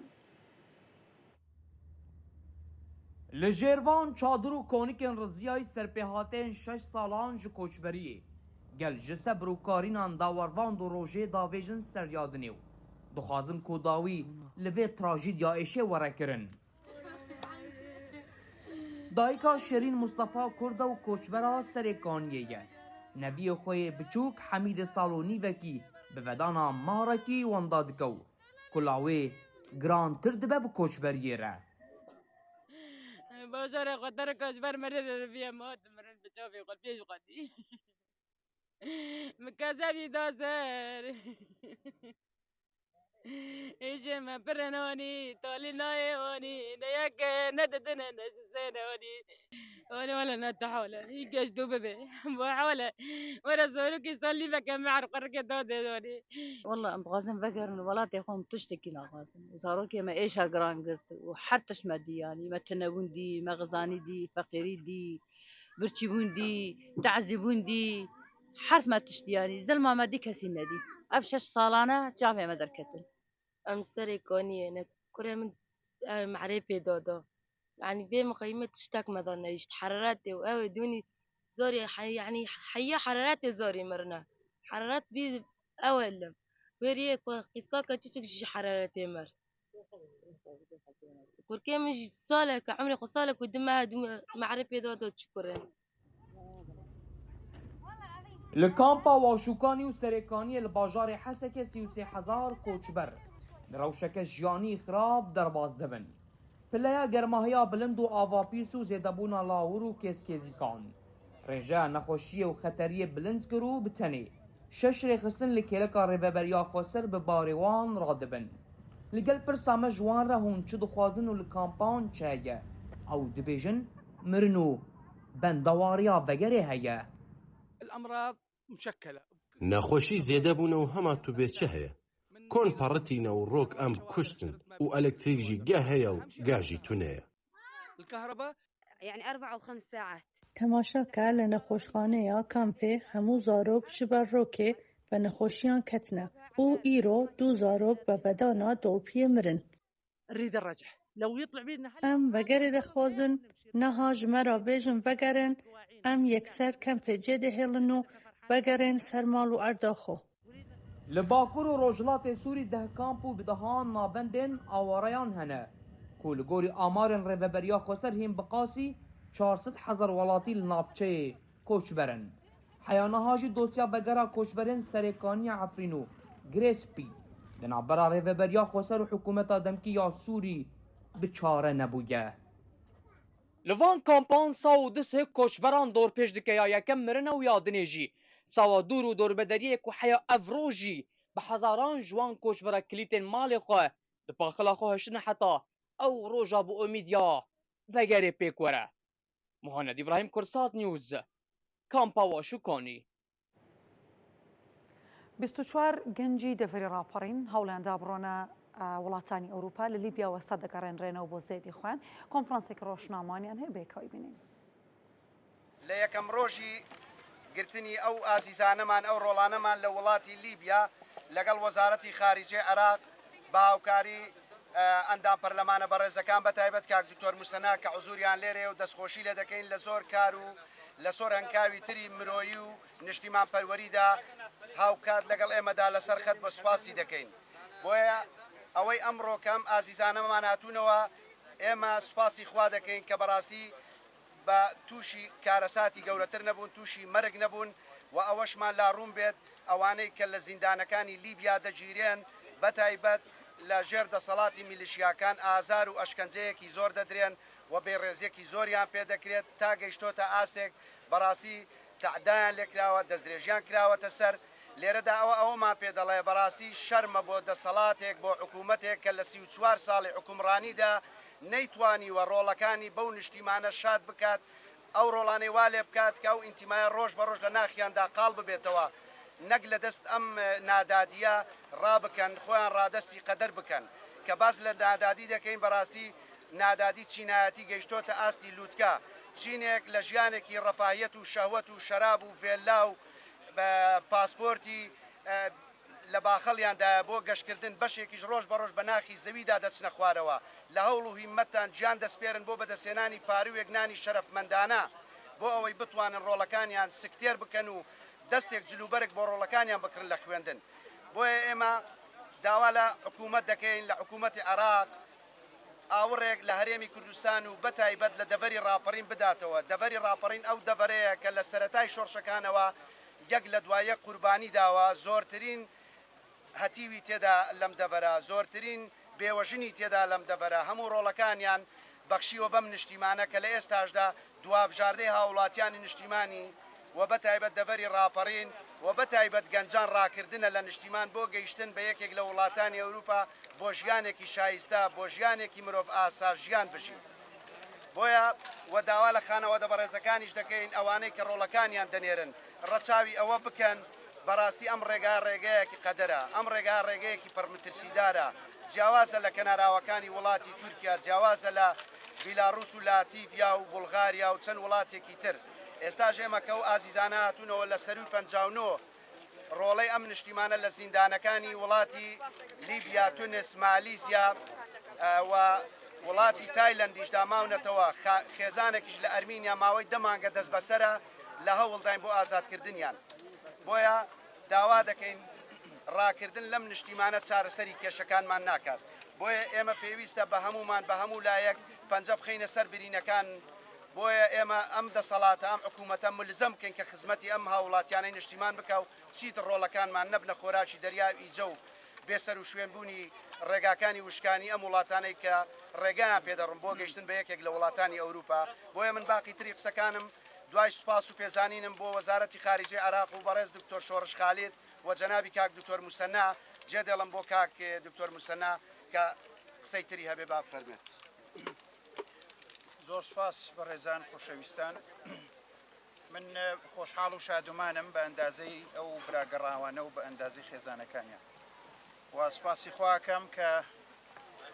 Li jêr van çadir û konikên riziyayî serpêhateyên şeş salan ji koçberiyê, gel ji sebir û karînan dawervan du rojê davêjin ser ya dinê û dixwazin ku dawî li vê trajîdya êşê were kirin. Dayika Şêrîn Mustefa Kurd e û koçbera Serê Kaniyê ye. Neviyê xwe yê biçûk Hemîdê sal û nîvekî bi vedana marekî wenda dike û kula wê girantir dibe bi koçberiyê re. Bajarê xwe terka ji ber mirinê re bûye me hat mirin bi çavê xwe li pêş xwe dî. Min kezebî da ser. Îşê me pirin anî, talî nayê anî, ne yek e, ne didin e, ne ji sê ne anî. Anî wele ne tehale, hîn geş dû bibe. Bo hewle, were zarokî sal nîveke me qirikê da dê anî. Walla em dixwazin vegerin welatê xwe em tiştekî naxwazin. Zarokê me êşa giran girt û her tişt me dî yanî me tinebûn dî, me xizanî dî, feqîrî dî, birçîbûn dî, tezîbûn dî, her me tişt dî yanî zilma me dî kesî nedî. Ev şeş salane çavê me derketin. Em serê kaniyê ne kurê min merê pê da da. Yani bê miqayîme tiştek me da nehişt. Heraretê û ew ê dûnî zorê yani heya heraretê zorê mirine. Heraret bî ew e li. Wêriyê ku qîskaka çiçik jî heraretê mir. Kurkê min jî salek emrê xwe salek û du meh merê pê da da çi kurê. Li kampa Waşûkanî û Serêkaniyê li bajarê Hesekê 33 hezar koçber li rewşeke jiyanî xirab derbas dibin. Pileya germahiya bilind û ava pîs û zêdebûna lawir û kêzkêzîkan rêjeya nexweşiyê û xeteriyê bilind kir û bi tenê şeş rêxistin li kêleka Rêveberiya Xweser bi barê wan radibin. Li gel pirsa me ji wan re hûn çi dixwazin û li kampan çi heye? Ew dibêjin mirin û bendewariya vegerê heye. Nexweşî zêde bûne û hema tu bê çi heye. Kon peritîne û rok em kuştin û elektrîk jî geh heye û geh jî tune ye. Temaşa ke li nexweşxaneya kampê hemû zarok ji ber rokê bi nexweşiyan ketine û îro du zarok bi vedana dolpiyê mirin. Em vegerê dixwazin, niha ji me re bêjin vegerin, em yekser kampê cê dihêlin û vegerên ser mal û erda xwe. Li Bakur û Rojhilatê Sûrî deh kamp û bi dehan navendên awareyan hene ku li gorî amarên Rêveberiya Xweser hîn bi qasî 400 hezar welatî li navçeyê koçber in. Heya niha jî dosya vegera koçberên Serêkaniya Efrîn û Girê Spî di navbera Rêveberiya Xweser û Hikûmeta Demkî ya Sûrî bi çare nebûye. Li van kampan saw û disê koçberan dorpêç dike ya yekem mirine û ya dinê jî sawa dûr û dorbederiyê ku heya ev roj jî bi hezaran ji wan koçbera kilîtên malê xwe Di paxila xwe hiştine heta ew roja bi umîd ya vegerê pêk were. Muhaned Îbrahîm Kursat News, Kampa Waşûkanî. 24 گەنجی دەڤەری ڕاپەڕین هەوڵیاندا بڕۆنە وڵاتانی ئەوروپا لە لیبیاوە سە دەگەڕێنرێنەوە بۆ زێدی خۆیان کۆنفرانسێکی ڕۆژنامەوانیان هەیە بەیەکەوەی بینین. لە یەکەم ڕۆژی گرتنی ئەو ئازیزانەمان، ئەو ڕۆڵانەمان لە وڵاتی لیبیا لەگەڵ وەزارەتی خاریجەی عێراق بە هاوکاری ئەندام پەرلەمانە بەڕێزەکان بە تایبەت کاک دکتۆر موسەنا کە حزوریان لێرەیە و دەستخۆشی لێ دەکەین لە زۆر کار و لە زۆر هەنگاوی تری مرۆیی و نیشتیمانپەروەریدا هاوکات لەگەڵ ئێمەدا لەسەر خەت بە سوپاسی دەکەین. بۆیە ئەوەی ئەمڕۆ کە ئەم ئازیزانەمان هاتوونەوە ئێمە سوپاسی خوا دەکەین کە بەڕاستی بە تووشی کارەساتی گەورەتر نەبوون، تووشی مەرگ نەبوون و ئەوەشمان لا ڕوون بێت ئەوانەی کە لە زیندانەکانی لیبیا دەگیرێن بە تایبەت لە ژێر دەسەڵاتی میلیشیاکان ئازار و ئەشکەنجەیەکی زۆر دەدرێن و بێڕێزیەکی زۆریان پێ دەکرێت تا گەیشتۆتە ئاستێک بەڕاستی تەعدایان لێکراوە، دەستدرێژیان کراوەتە سەر. لێرەدا ئەوە ئەوەمان پێ دەڵێ بەڕاستی شەرمە بۆ دەسەڵاتێک، بۆ حکوومەتێک کە لە 34 ساڵی حوکمڕانیدا نەیتوانیوە ڕۆڵەکانی بەو نیشتیمانە شاد بکات، ئەو ڕۆڵانەی وا لێ بکات کە ئەو ئینتیمایە ڕۆژ بە ڕۆژ لە ناخیاندا قاڵ ببێتەوە، نەک لە دەست ئەم نادادییە ڕابکەن، خۆیان ڕادەستی قەدەر بکەن. کە باس لە نادادی دەکەین بەڕاستی نادادی چینایەتی گەیشتۆتە ئاستی لوتکە، چینێک لە ژیانێکی ڕەفاهیەت و شەهوەت و شەراب و ڤێللا و پاسپۆرتی لە باخەڵیاندایە بۆ گەشتکردن، بەشێکیش ڕۆژ بە ڕۆژ بە ناخی زەویدا دەچنە خوارەوە، لە هەوڵ و هیممەتتان گیان دەسپێرن بۆ بەدەستهێنانی پارووێک نانی شەرەفمەندانە بۆ ئەوەی بتوانن ڕۆڵەکانیان سکتێر بکەن و دەستێک جلوبەرگ بۆ ڕۆڵەکانیان بکڕن لە خوێندن. بۆیە ئێمە داوا لە حکوومەت دەکەین، لە حکوومەتی عێراق ئاوڕێک لە هەرێمی کوردستان و بەتایبەت لە دەڤەری ڕاپەڕین بداتەوە، دەڤەری ڕاپەڕین ئەو دەڤەرەیە کە لە سەرەتای شۆڕشەکانەوە یەک لە دوای یەک قوربانی داوە، زۆرترین هەتیوی تێدا لەم دەڤەرە، زۆرترین بێوەژنی تێدا لەم دەڤەرە، هەموو ڕۆڵەکانیان بەخشیوە بەم نشتیمانە کە لە ئێستاشدا دوابژاردەی هاوڵاتیانی نشتیمانی و بە تایبەت دەڤەری ڕاپەڕین و بە تایبەت گەنجان ڕاکردنە لە نشتیمان بۆ گەیشتن بە یەکێک لە وڵاتانی ئەوروپا بۆ ژیانێکی شایستە بۆ ژیانێکی مرۆڤ ئاسا ژیان بژین. بۆیە وە داوا لە خانەوادە بەڕێزەکانیش دەکەین ئەوانەی کە ڕۆڵەکانیان دەنێرن ڕەچاوی ئەوە بکەن بەڕاستی ئەم ڕێگا ڕێگەیەکی قەدەرە ئەم ڕێگا ڕێگەیەکی پڕمترسیدارە جیاوازە لە کەناراوەکانی وڵاتی تورکیا جیاوازە لە بیلاڕوس و لاتیڤیا و بوڵغاریا و چەند وڵاتێکی تر ئێستاش ئێمە کە ئەو ئازیزانە هاتوونەوە لە سەرووی 59 ڕۆڵەی ئەم نشتیمانە لە زیندانەکانی وڵاتی لیبیا، تونس، مالیزیا و وڵاتی تایلەندیشدا ماونەتەوە، خێزانێکیش لە ئەرمینیا ماوەی دە مانگە دەستبەسەرە، لە هەوڵداین بۆ ئازادکردنیان. بۆیە داوا دەکەین ڕاکردن لەم نشتیمانە چارەسەری کێشەکانمان ناکات. بۆیە ئێمە پێویستە بە هەموومان بە هەموو لایەک پەنجە بخەینە سەر برینەکان، بۆیە ئێمە ئەم دەسەڵاتە، ئەم حکوومەتە ملزەم بکەین کە خزمەتی ئەم هاووڵاتیانەی نیشتیمان بکا و چیتر ڕۆڵەکانمان نەبنە خۆراکی دەریا و ئیجە و بێسەروشوێنبوونی ڕێگاکانی وشکانی ئەم وڵاتانەی کە ڕێگایان پێ دەڕن بۆ گەیشتن بە یەکێک لە وڵاتانی ئەوروپا. بۆیە من باقی تری قسەکانم دوای سوپاس و پێزانینم بۆ وەزارەتی خاریجەی عێراق و بەڕێز دکتۆر شۆڕش خالید و جەنابی کاک دکتۆر موسەنا جێدێڵم بۆ کاک دکتۆر موسەنا کە قسەی تری هەبێ با بفەرموێت. زۆر سپاس بەڕێزان خۆشەویستان من خۆشحاڵ و شادومانم بە ئەندازەی ئەو براگەڕاوانە و بە ئەندازەی خێزانەکانیان و سپاسی خواکەم کە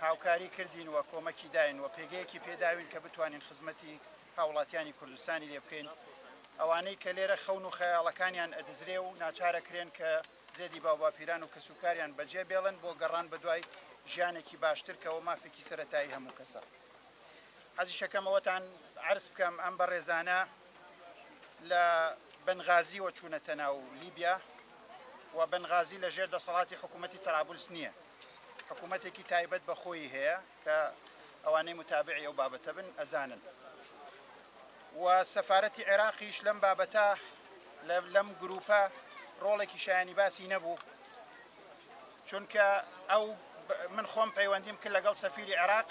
هاوکاری کردین و کۆمەکی داین و پێگەیەکی پێداوین کە بتوانین خزمەتی هاوڵاتیانی کوردستانی لێ بکەین ئەوانەی کە لێرە خەون و خەیاڵەکانیان ئەدزرێ و ناچارەکرێن کە زێدی باوباپیران و کەسوکاریان بەجێ بێڵن بۆ گەڕان بەدوای ژیانێکی باشتر کە ئەوە مافێکی سەرەتایی هەموو کەسە. حەزیشەکەم ئەوەتان عەرز بکەم ئەم بەڕێزانە لە بەنغازیوە چوونەتە ناو لیبیا و بەنغازی لە ژێر دەسەڵاتی حکوومەتی تەرابولس نییە. حکوومەتێکی تایبەت بە خۆی هەیە کە ئەوانەی متابعی ئەو بابەتە بن ئەزانن. و سەفارەتی عێراقیش لەم بابەتە لەم گروپە ڕۆڵێکی شایانی باسی نەبوو چونکە ئەو من خۆم پەیوەندیم کرد لەگەڵ سەفیری عێراق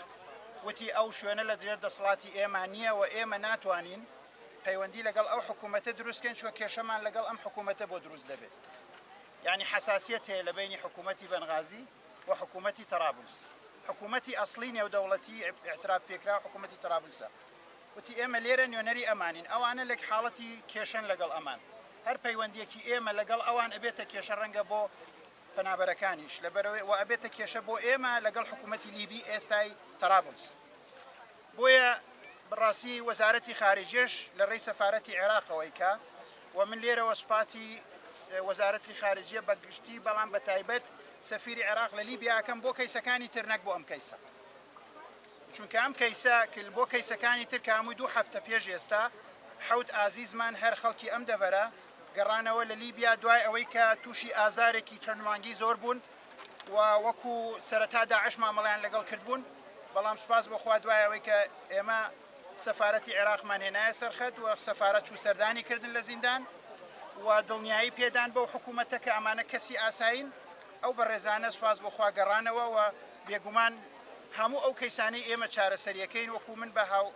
وتی ئەو شوێنە لە ژێر دەسەڵاتی ئێمە نییە و ئێمە ناتوانین پەیوەندی لەگەڵ ئەو حکوومەتە دروستکەین چوە کێشەمان لەگەڵ ئەم حکوومەتە بۆ دروست دەبێت یعنی حساسیەت هەیە لە بینی حکوومەتی بەنغازی و حکوومەتی تەرابلس. حکوومەتی ئەسڵی نێودەوڵەتی ئیعتراف پێکراو حکوومەتی تەرابلسە. وتی ئێمە لێرە نوێنەری ئەمانین، ئەوانە لەک حاڵەتی کێشەن لەگەڵ ئەمان، هەر پەیوەندیەکی ئێمە لەگەڵ ئەوان ئەبێتە کێشە ڕەنگە بۆ پەنابەرەکانیش، لەبەرئەوەی وە ئەبێتە کێشە بۆ ئێمە لەگەڵ حکوومەتی لیبی ئێستای تەرابلس. بۆیە بەڕاستی وەزارەتی خارجیەش لە ڕێی سەفارەتی عێراقەوە ئەیکا و من لێرەوە سوپاتی وەزارەتی خارجیە بە گشتی بەڵام بە تایبەت سەفیری عێراق لە لیبیا ئەکەم بۆ کەیسەکانی تر نەک بۆ ئەم کەیسە چونکە ئەم کەیسە کل بۆ کەیسەکانی تر کە هەمووی دوو هەفتە پێش ئێستا حەوت ئازیزمان هەر خەڵکی ئەم دەڤەرە گەڕانەوە لە لیبیا دوای ئەوەی کە تووشی ئازارێکی چەند مانگی زۆر بوون و وەکو سەرەتا داعش مامەڵەیان لەگەڵ کردبوون، بەڵام سوپاس بۆ خوا دوای ئەوەی کە ئێمە سەفارەتی عێراقمان هێنایە سەر خەت و سەفارەت چوو سەردانی کردن لە زیندان و دڵنیایی پێدان بەو حکوومەتە کە ئەمانە کەسی ئاسایین، ئەو بەڕێزانە سوپاس بۆ خوا گەڕانەوە و بێگومان هەموو ئەو کەیسانەی ئێمە چارەسەریەکەین وەکو من بە هاو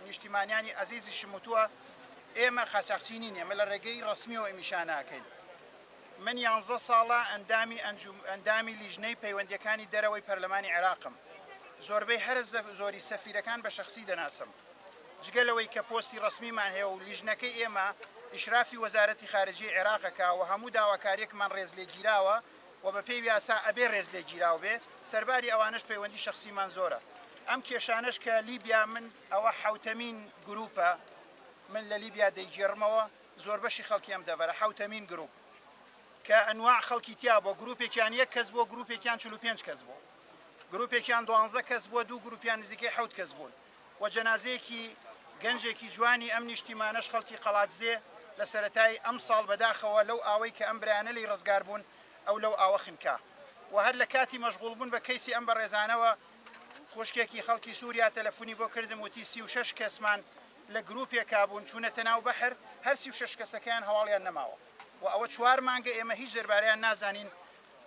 نیشتیمانیانی ئەزیزیشم وتووە ئێمە قاچاخچی نین ئێمە لە ڕێگەی ڕەسمیەوە ئەم ئیشانە ئەکەین. من یانزە ساڵە ئەندامی ئەندامی لیژنەی پەیوەندییەکانی دەرەوەی پەرلەمانی عێراقم، زۆربەی هەرە زۆری سەفیرەکان بە شەخسی دەناسم، جگە لەوەی کە پۆستی ڕەسمیمان هەیە و لیژنەکەی ئێمە ئیشرافی وەزارەتی خارجیەی عێراقەکە و هەموو داواکارییەکمان ڕێزلێگیراوە و بەپێی یاسا ئەبێ ڕێزلێگیراو بێ، سەرباری ئەوانەش پەیوەندی شەخسیمان زۆرە. ئەم کێشانەش کە لیبیا من ئەوە حەوتەمین گروپە من لە لیبیا دەیگێڕمەوە، زۆربەشی خەڵکی ئەم دەڤەرە، حەوتەمین گروپ، کە ئەنواع خەڵکی تیا بووە، گروپێکیان یەک کەس بووە، گروپێکیان 45 کەس بووە، گروپێکیان دوانزە کەس بووە، دوو گروپیان نزیکەی حەوت کەس بوون و جەنازەیەکی گەنجێکی جوانی ئەم نیشتیمانەش خەڵکی قەڵادزێ لە سەرەتای ئەمساڵ بەداخەوە لەو ئاوەی کە ئەم برایانە لێی ڕزگار بوون ئەو لەو ئاوە خنکا و هەر لە کاتی مەشغوڵ بوون بە کەیسی ئەم بەڕێزانەوە خوشکێکی خەڵکی سوریا تەلەفونی بۆ کردم وتی 36 کەسمان لە گروپێکا بوون چوونەتە ناو بەحر هەر 36 کەسەکەیان هەواڵیان نەماوە و ئەوە چوار مانگە ئێمە هیچ دەربارەیان نازانین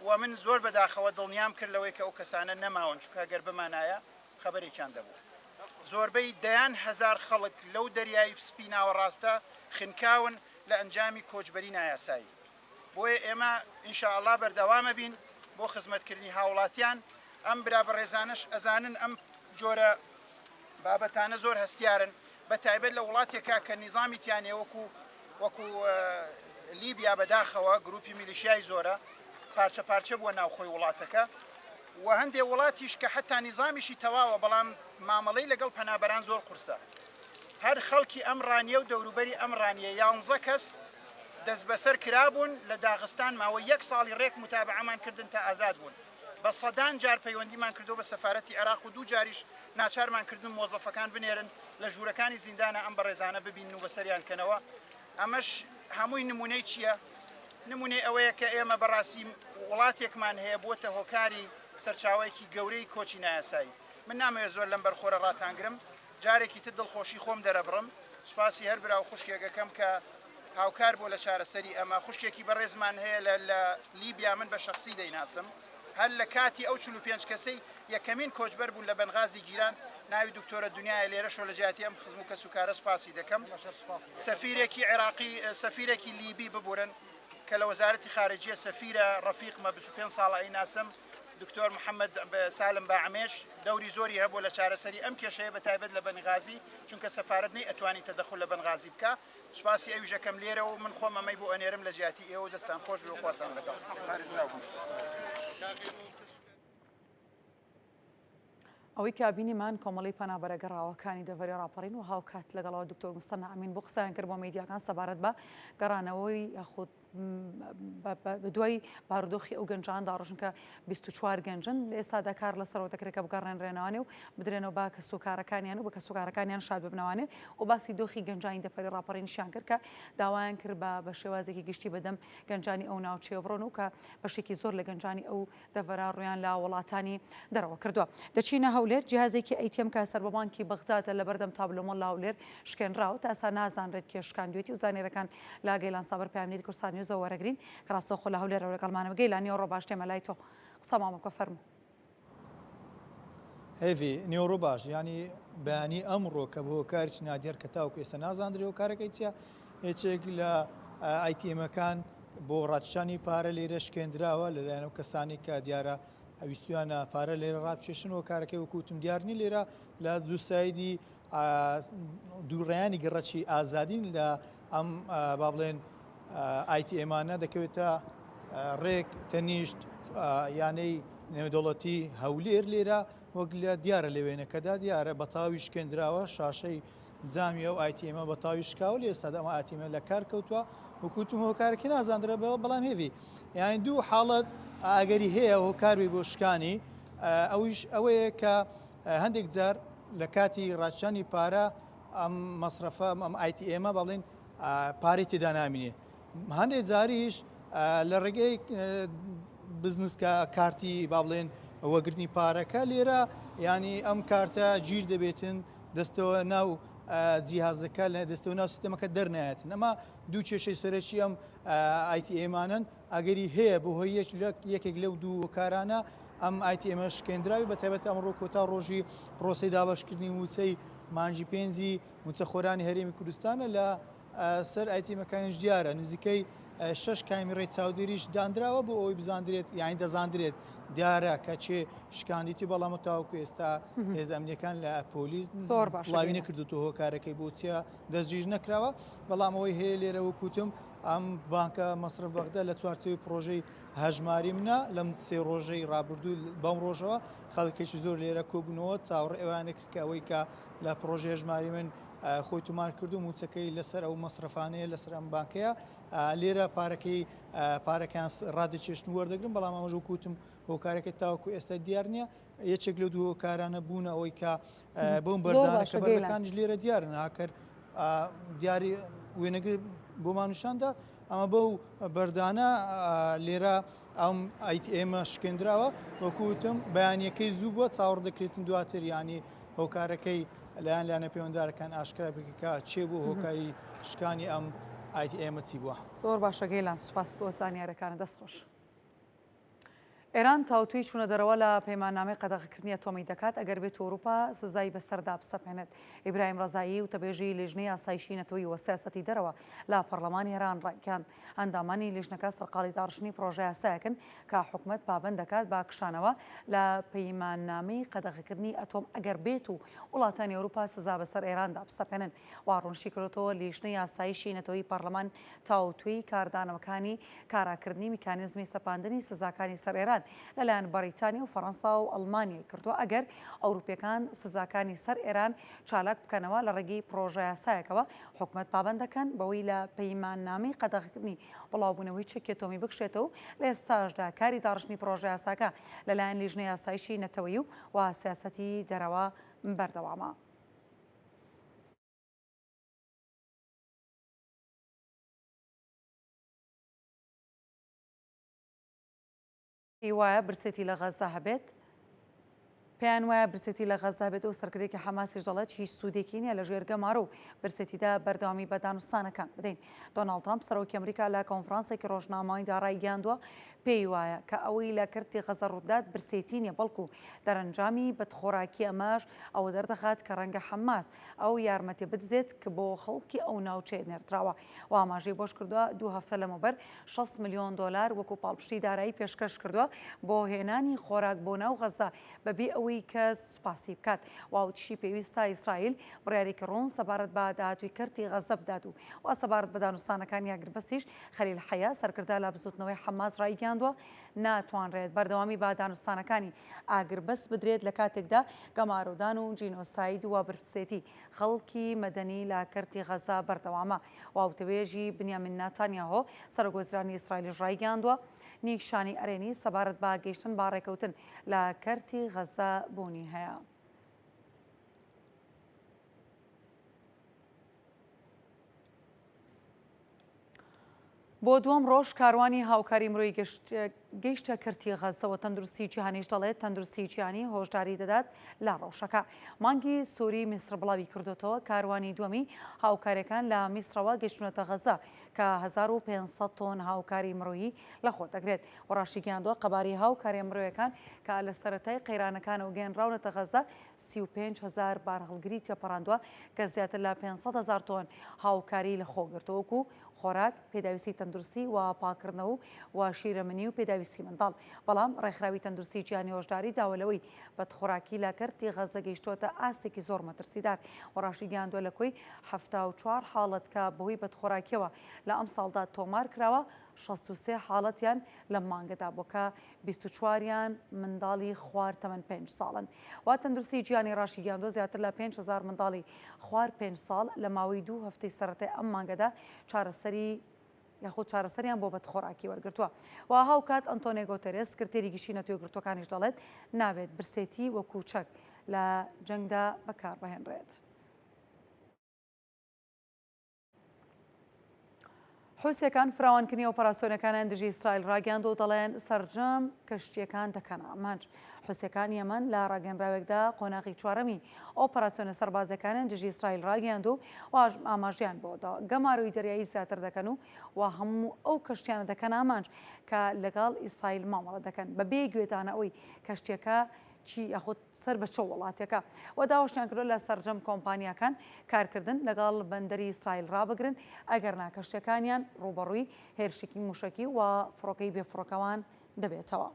و من زۆر بەداخەوە دڵنیام کرد لەوەی کە ئەو کەسانە نەماون چونکە گەر بمانایە خەبەرێکیان دەبوو. زۆربەی دەیان هەزار خەڵک لەو دەریای سپی ناوەڕاستە خنکاون لە ئەنجامی کۆچبەری نایاسایی. بۆیە ئێمە ان شاء اللە بەردەوامەبین بۆ خزمەتکردنی هاوڵاتیان، ئەم برا بەڕێزانەش ئەزانن ئەم جۆرە بابەتانە زۆر هەستیارن بە تایبەت لە وڵاتێکا کە نیزامی تیا نیە وەکو وەکو لیبیا بەداخەوە گروپی میلیشیای زۆرە پارچە پارچە بووە ناوخۆی وڵاتەکە و هەندێ وڵاتیش کە حەتا نیزامیشی تەواوە بەڵام مامەڵەی لەگەڵ پەنابەران زۆر قورسە هەر خەڵکی ئەم ڕانیە و دەوروبەری ئەم ڕانیە یانزە کەس دەستبەسەر کرابوون لە داغستان ماوەی یەک ساڵی ڕێک موتابەعەمان کردن تا ئازاد بوون بە سەدان جار پەیوەندیمان کردووە بە سەفارەتی عێراق و دوو جاریش ناچارمان کردن مۆزەفەکان بنێرن لە ژوورەکانی زیندانا ئەم بەڕێزانە ببینن و بەسەریان کەنەوە ئەمەش هەمووی نموونەی چییە؟ نموونەی ئەوەیە کە ئێمە بەڕاستی وڵاتێکمان هەیە بووەتە هۆکاری سەرچاوەیەکی گەورەی کۆچی نایاسایی. من نامەوێت زۆر لەم بەرخۆرە ڕاتانگرم، جارێکی تر دڵخۆشی خۆم دەرەبڕم، سوپاسی هەر برا و خوشکێک ئەکەم کە هاوکار بووە لە چارەسەری ئەمە، خوشکێکی بەڕێزمان هەیە لە لە لیبیا من بە شەخسی دەیناسم، هەر لە کاتی ئەو 45 کەسەی یەکەمین کۆچبەر بوون لە بەنغازی گیران، ناوی دکتۆرە دنیایە لێرەشەوە لە جیاتی ئەم خزم و کەسوکارە سوپاسی دەکەم. سەفیرێکی عێراقی سەفیرێکی لیبی ببورن کە لە وەزارەتی خارجیە سەفیرە ڕەفیقمە 25 ساڵە ئەیناسم دکتۆر محەممەد سالم باعمێش دەوری زۆری هەبوو لە چارەسەری ئەم کێشەیە بە تایبەت لە بەنغازی چونکە سەفارەت نەی ئەتوانی تەدەخول لە بەنغازی بکا سوپاسی ئەویش ئەکەم لێرە و من خۆم ئەمەی بۆ ئەنێرم لە جیاتی ئێوە و دەستان خۆش بێ و خواتان لەگەڵ. پارێزراو بن. ئەوەی کە بینیمان کۆمەڵی پەنابەرە گەڕاوەکانی دەڤەری ڕاپەڕین و هاوکات لەگەڵەوە دکتۆر موسەننا ئەمین بۆ قسەیان کرد بۆ میدیاکان سەبارەت بە گەڕانەوەی یاخود بە دوای بارودۆخی ئەو گەنجان داڕژن کە 24 گەنجن لە ئێستادا کار لەسەرەوە دەکرێت کە بگەڕێنرێنەوانێ و بدرێنەوە بە کەسوکارەکانیان و بە کەسوکارەکانیان شاد ببنەوانێ و باسی دۆخی گەنجانی دەفەری ڕاپەڕینیشیان کرد کە داوایان کرد بە بە شێوازێکی گشتی بەدەم گەنجانی ئەو ناوچەیە بڕۆن و کە بەشێکی زۆر لە گەنجانی ئەو دەڤەرە ڕوویان لە وڵاتانی دەرەوە کردووە. دەچینە هەولێر، جیهازێکی ATM کە سەر بە بانکی بەغدادە لەبەردەم تابلۆ مۆڵ لە هەولێر شکێنراوە، تا ئێستا نازانرێت کێ شکاندوویەتی و زانیارییەکان لە گەیلان سابر پەیامنێری کوردستان نیوزەوە وەرەگرین کە ڕاستەوخۆ لە هەولێرەوە لەگەڵمانە. گەیلان نیوەڕۆ باش دێمە لای تۆ قسەمان بکە فەرموو. هێڤی، نیوەڕۆ باش، یانی بەیانی ئەمڕۆ کە بە هۆکارێکی نادیار کە تاوەکو ئێستا نازاندرێ هۆکارەکەی چییە، یەکێک لە ئای تی ئێمەکان بۆ ڕاکیشانی پارە لێرە شکێندراوە لەلایەن ئەو کەسانی کە دیارە. ویستویانە پارە لێرە ڕابکێشن هۆکارەکەی وەکو وتم دیار نیە لێرە لە دوو سایدی دووڕیانی گەڕەکی ئازادین لە ئەم با بڵێن ئایتی ئێمانە دەکەوێتە ڕێک تەنیشت یانەی نێودەوڵەتی هەولێر لێرە وەک لە دیارە لە وێنەکەدا دیارە بە تاوی شکێندراوە شاشەی جامی ئەو ئایتیمە بە تاوی شکاوە لە ئێستادا ئەمە ئاتیمە لە کار کەوتووە وەکوتم هۆکارەکە نازاندرە بەڵام هێوی یان دوو حاڵەت ئاگەری هەیە هۆکاروی بۆ شکانی ئەویش ئەوەیە کە هەندێک جار لە کاتی ڕاکشانی پارە ئەم مەسرەفە ئەم ئایتی ئێمە بەڵێن پارەی تێدا نامینێ هەندێک جاریش لە ڕێگەی بزنس کارتی با بڵێن وەگرتنی پارەکە لێرە ینی ئەم کارتە گیر دەبێتن دەستەوە ناو جیهازەکە لە دەستەوە ناو سیستەمەکە دەرنایەتن ئەمە دوو کێشەی سەرەکی ئەم ئایتی ئێمانن ئەگەری هەیە بۆ هۆی یەکێک لەو دوو هۆکارانە ئەم ئایتی ئێمە شکێنراوی بە تایبەت ئەمڕۆ کۆتا ڕۆژی پرۆسەی دابەشکردنی مووچەی مانگی پێنجی مووچەخۆرانی هەرێمی کوردستانە لە سەر ئایتیمەکانیش دیارە نزیکەی شەش کامیڕەی چاودێریش دانراوە بۆ ئەوەی بزاندرێت یانی دەزاندرێت دیارە کە چێ شکاندیتی بەڵام تاوەکو ئێستا هێز ئەمنیەکان لە پۆلیس زۆر باش بڵاوی نەکردوتەوە هۆکارەکەی بۆ چیە دەستگیر نەکراوە بەڵام ئەوەی هەیە لێرە وەکوتم ئەم بانکە مەسرف بەغدا لە چوارچێوەی پڕۆژەی هەژماری منە لەم سێ ڕۆژەی ڕابردوو بەم ڕۆژەوە خەڵکێکی زۆر لێرە کۆبوونەوە چاوەڕێ ئەویان دەکرد کە ئەوەی کە لە پڕۆژەی هەژماری من خۆی تومار کرد و موچەکەی لەسەر ئەو مەسرفانەیە لەسەر ئەم بانکەیە لێرە پارەکەی پارەکان ڕادەچێشن وەردەگرن بەڵام ئەمەش وەکوتم هۆکارەکەی تاوەکو ئێستا دیار نییە یەکێک لەو دوو هۆکارانە بوونە ئەوەی کە بۆم بەردانە کە بەردەکانیش لێرە دیارن هاکەر دیاری وێنەگر بۆمان نیشاندا ئەمە بەو بەردانە لێرە ئەم ئایتئێمە شکێندراوە وەکوتم بەیانیەکەی زوو بووە چاوەڕ دەکرێتن دواتر ینی هۆکارەکەی لایەن لایەنە پەیوەندارەکان ئاشکرا بکە کە چێ بوو هۆکاری شکانی ئەم ئایتئێمە چی بووە. زۆر باشە گەیلان سوپاس بۆ زانیارەکانت دەست خۆش. ئێران تاوتوێی چوونە دەرەوە لە پەیماننامەی قەدەغەکردنی ئەتۆمی دەکات ئەگەر بێت ئەوروپا سزای بەسەردا بسەپێنێت. ئیبراهیم ڕەزایی وتەبێژی لیژنەی ئاسایشی نەتەوەیی و سیاسەتی دەرەوە لە پەڕلەمانی ئێران ڕایگەیاند، ئەندامانی لیژنەکە سەرقاڵی داڕشتنی پڕۆژەیاسایەکن کە حکومەت پابەند دەکات بە کشانەوە لە پەیماننامەی قەدەغەکردنی ئەتۆم ئەگەر بێت و وڵاتانی ئەوروپا سزا بەسەر ئێراندا بسەپێنن. وا ڕوونشیکردۆتەوە، لیژنەی ئاسایشی نەتەوەیی پەڕلەمان تاوتوێی کاردانەوەکانی کاراکردنی میکانیزمی سەپاندنی سزاکانی سەر ئێران لەلایەن بەڕیتانیا و فەڕەنسا و ئەڵمانیای کردووە ئەگەر ئەوروپییەکان سزاکانی سەر ئێران چالاک بکەنەوە لە ڕێگەی پڕۆژەیاسایەکەوە حکومەت پابەند دەکەن بەوەی لە پەیماننامەی قەدەغەکردنی بڵاوبوونەوەی چەکی ئەتۆمی بکشێتەوە و لە ئێستاشدا کاری داڕشتنی پڕۆژەیاساکە لەلایەن لیژنەی ئاسایشی نەتەوەیی و سیاسەتی دەرەوە بەردەوامە. پێی وایە برسێتی لە غەززە هەبێت پێیان وایە برسێتی لە غەززە هەبێت و سەرکردێکی حەماسیش دەڵێت هیچ سوودێکی نییە لە ژێر گەمارۆ و برسێتیدا بەردەوامی بە دانوستانەکان بدەین. دۆناڵد ترەمپ سەرۆکی ئەمریکا لە کۆنفرانسێکی ڕۆژنامەوانیدا ڕایگەیاندووە پێی وایە کە ئەوەی لە کەرتی غەزە ڕوودات برسێتی نییە بەڵکو دەرەنجامی بەدخۆراکی ئەمەش ئەوە دەردەخات کە ڕەنگە حەماس ئەو یارمەتیە بدزێت کە بۆ خەڵکی ئەو ناوچەیە نێردراوە و ئاماژەی بۆشکردووە دوو هەفتە لەمەوبەر 60 ملیۆن دۆلار وەکو پاڵپشتی دارایی پێشکەش کردووە بۆ هێنانی خۆراک بۆ ناو غەزە بەبێ ئەوەی کەس سوپاسی بکات و وتیشی پێویستە ئیسرائیل بڕیارێکی ڕوون سەبارەت بە داهاتووی کەرتی غەزە بدات و و سەبارەت بە دانوستانەکانی ئاگربەستیش خەلیل حەیا سەرکردە لە بزوتنەوەی حەماس ڕایگەیاندووە ناتوانرێت بەردەوامی بە دانوستانەکانی ئاگربەست بدرێت لە کاتێکدا گەمارۆدان و جینۆساید و برسێتی خەڵکی مەدەنی لە کەرتی غەزە بەردەوامە. وتەبێژی بنیامین ناتانیاهۆ سەرۆکوەزیرانی ئیسرائیلیش ڕایگەیاندووە نیشانەی ئەرێنی سەبارەت بە گەیشتن بە ڕێکەوتن لە کەرتی غەزە بوونی هەیە. بۆ دووەم ڕۆژ کاروانی هاوکاری مرۆیی گەیشتە کەرتی غەززەوە، تەندروستی جیهانیش دەڵێت تەندروستی جیهانی هۆشداری دەدات لە ڕەوشەکە. مانگی سووری میسر بڵاوی کردوتەوە کاروانی دووەمی هاوکاریەکان لە میسرەوە گەیشتونەتە غەززە کە 1500 تۆن هاوکاری مرۆیی لەخۆ دەگرێت و ڕاشیگەیاندووە قەبارەی هاوکاریە مرۆیەکان کە لە سەرەتای قەیرانەکانەوە گەیەنراونەتە غەززە 35 هەزار بارهەڵگری تێپەڕاندووە کە زیاتر لە 500 هەزار تۆن هاوکاری لەخۆگرتووە وەکو خۆراک، پێداویستی تەندروستی و پاککردنەوە و شیرەمەنی و پێداویستی. پێداویستی منداڵ، بەڵام ڕێکخراوی تەندروستی جیهانی هۆشداری داوە لەوەی بەدخۆراکی لە کەرتی غەززە گەیشتووەتە ئاستێکی زۆر مەترسیدار و ڕاشیگەیاندووە لە کۆی 74 حاڵەت کە بەهۆی بەدخۆراکیەوە لە ئەمساڵدا تۆمار کراوە 63 حاڵەتیان لەم مانگەدا بووە کە 24 یان منداڵی خوار تەمەن پێنج ساڵن. و تەندروستی جیهانی ڕاشیگەیاندووە زیاتر لە 5000 منداڵی خوار پێنج ساڵ لە ماوەی دوو هەفتەی سەرەتای ئەم مانگەدا چارەسەری یاخود چارەسەریان بۆ بەدخۆراکی وەرگرتووە. و هاوکات ئەنتۆنێ گۆتێرێس سکرتێری گشتی نەتەوە یەکگرتووەکانیش دەڵێت نابێت برسێتی وەکو چەک لە جەنگدا بەکاربهێنرێت. حوسیەکان فراوانکردنی ئۆپەراسیۆنەکانیان دژی ئیسرائیل ڕاگەیاند و دەڵێن سەرجەم کەشتییەکان دەکەنە ئامانج. حوسیەکان یەمەن لە ڕاگەنراوێکدا قۆناغی چوارەمی ئۆپەراسیۆنە سەربازیەکانیان دژی ئیسرائیل ڕاگەیاند و ئاماژەیان بۆ دا گەمارۆی دەریایی زیاتر دەکەن و و هەموو ئەو کەشتیانە دەکەن ئامانج کە لەگەڵ ئیسرائیل مامەڵە دەکەن بەبێ گوێدانە ئەوەی کەشتیەکە چی یاخود سەر بە چ وڵاتێکە و داواشیان کردووە لە سەرجەم کۆمپانیاکان کارکردن لەگەڵ بەندەری ئیسرائیل ڕابگرن ئەگەرنا کەشتیەکانیان ڕووبەڕووی هێرشێکی موشەکی و فڕۆکەی بێفڕۆکەوان دەبێتەوە.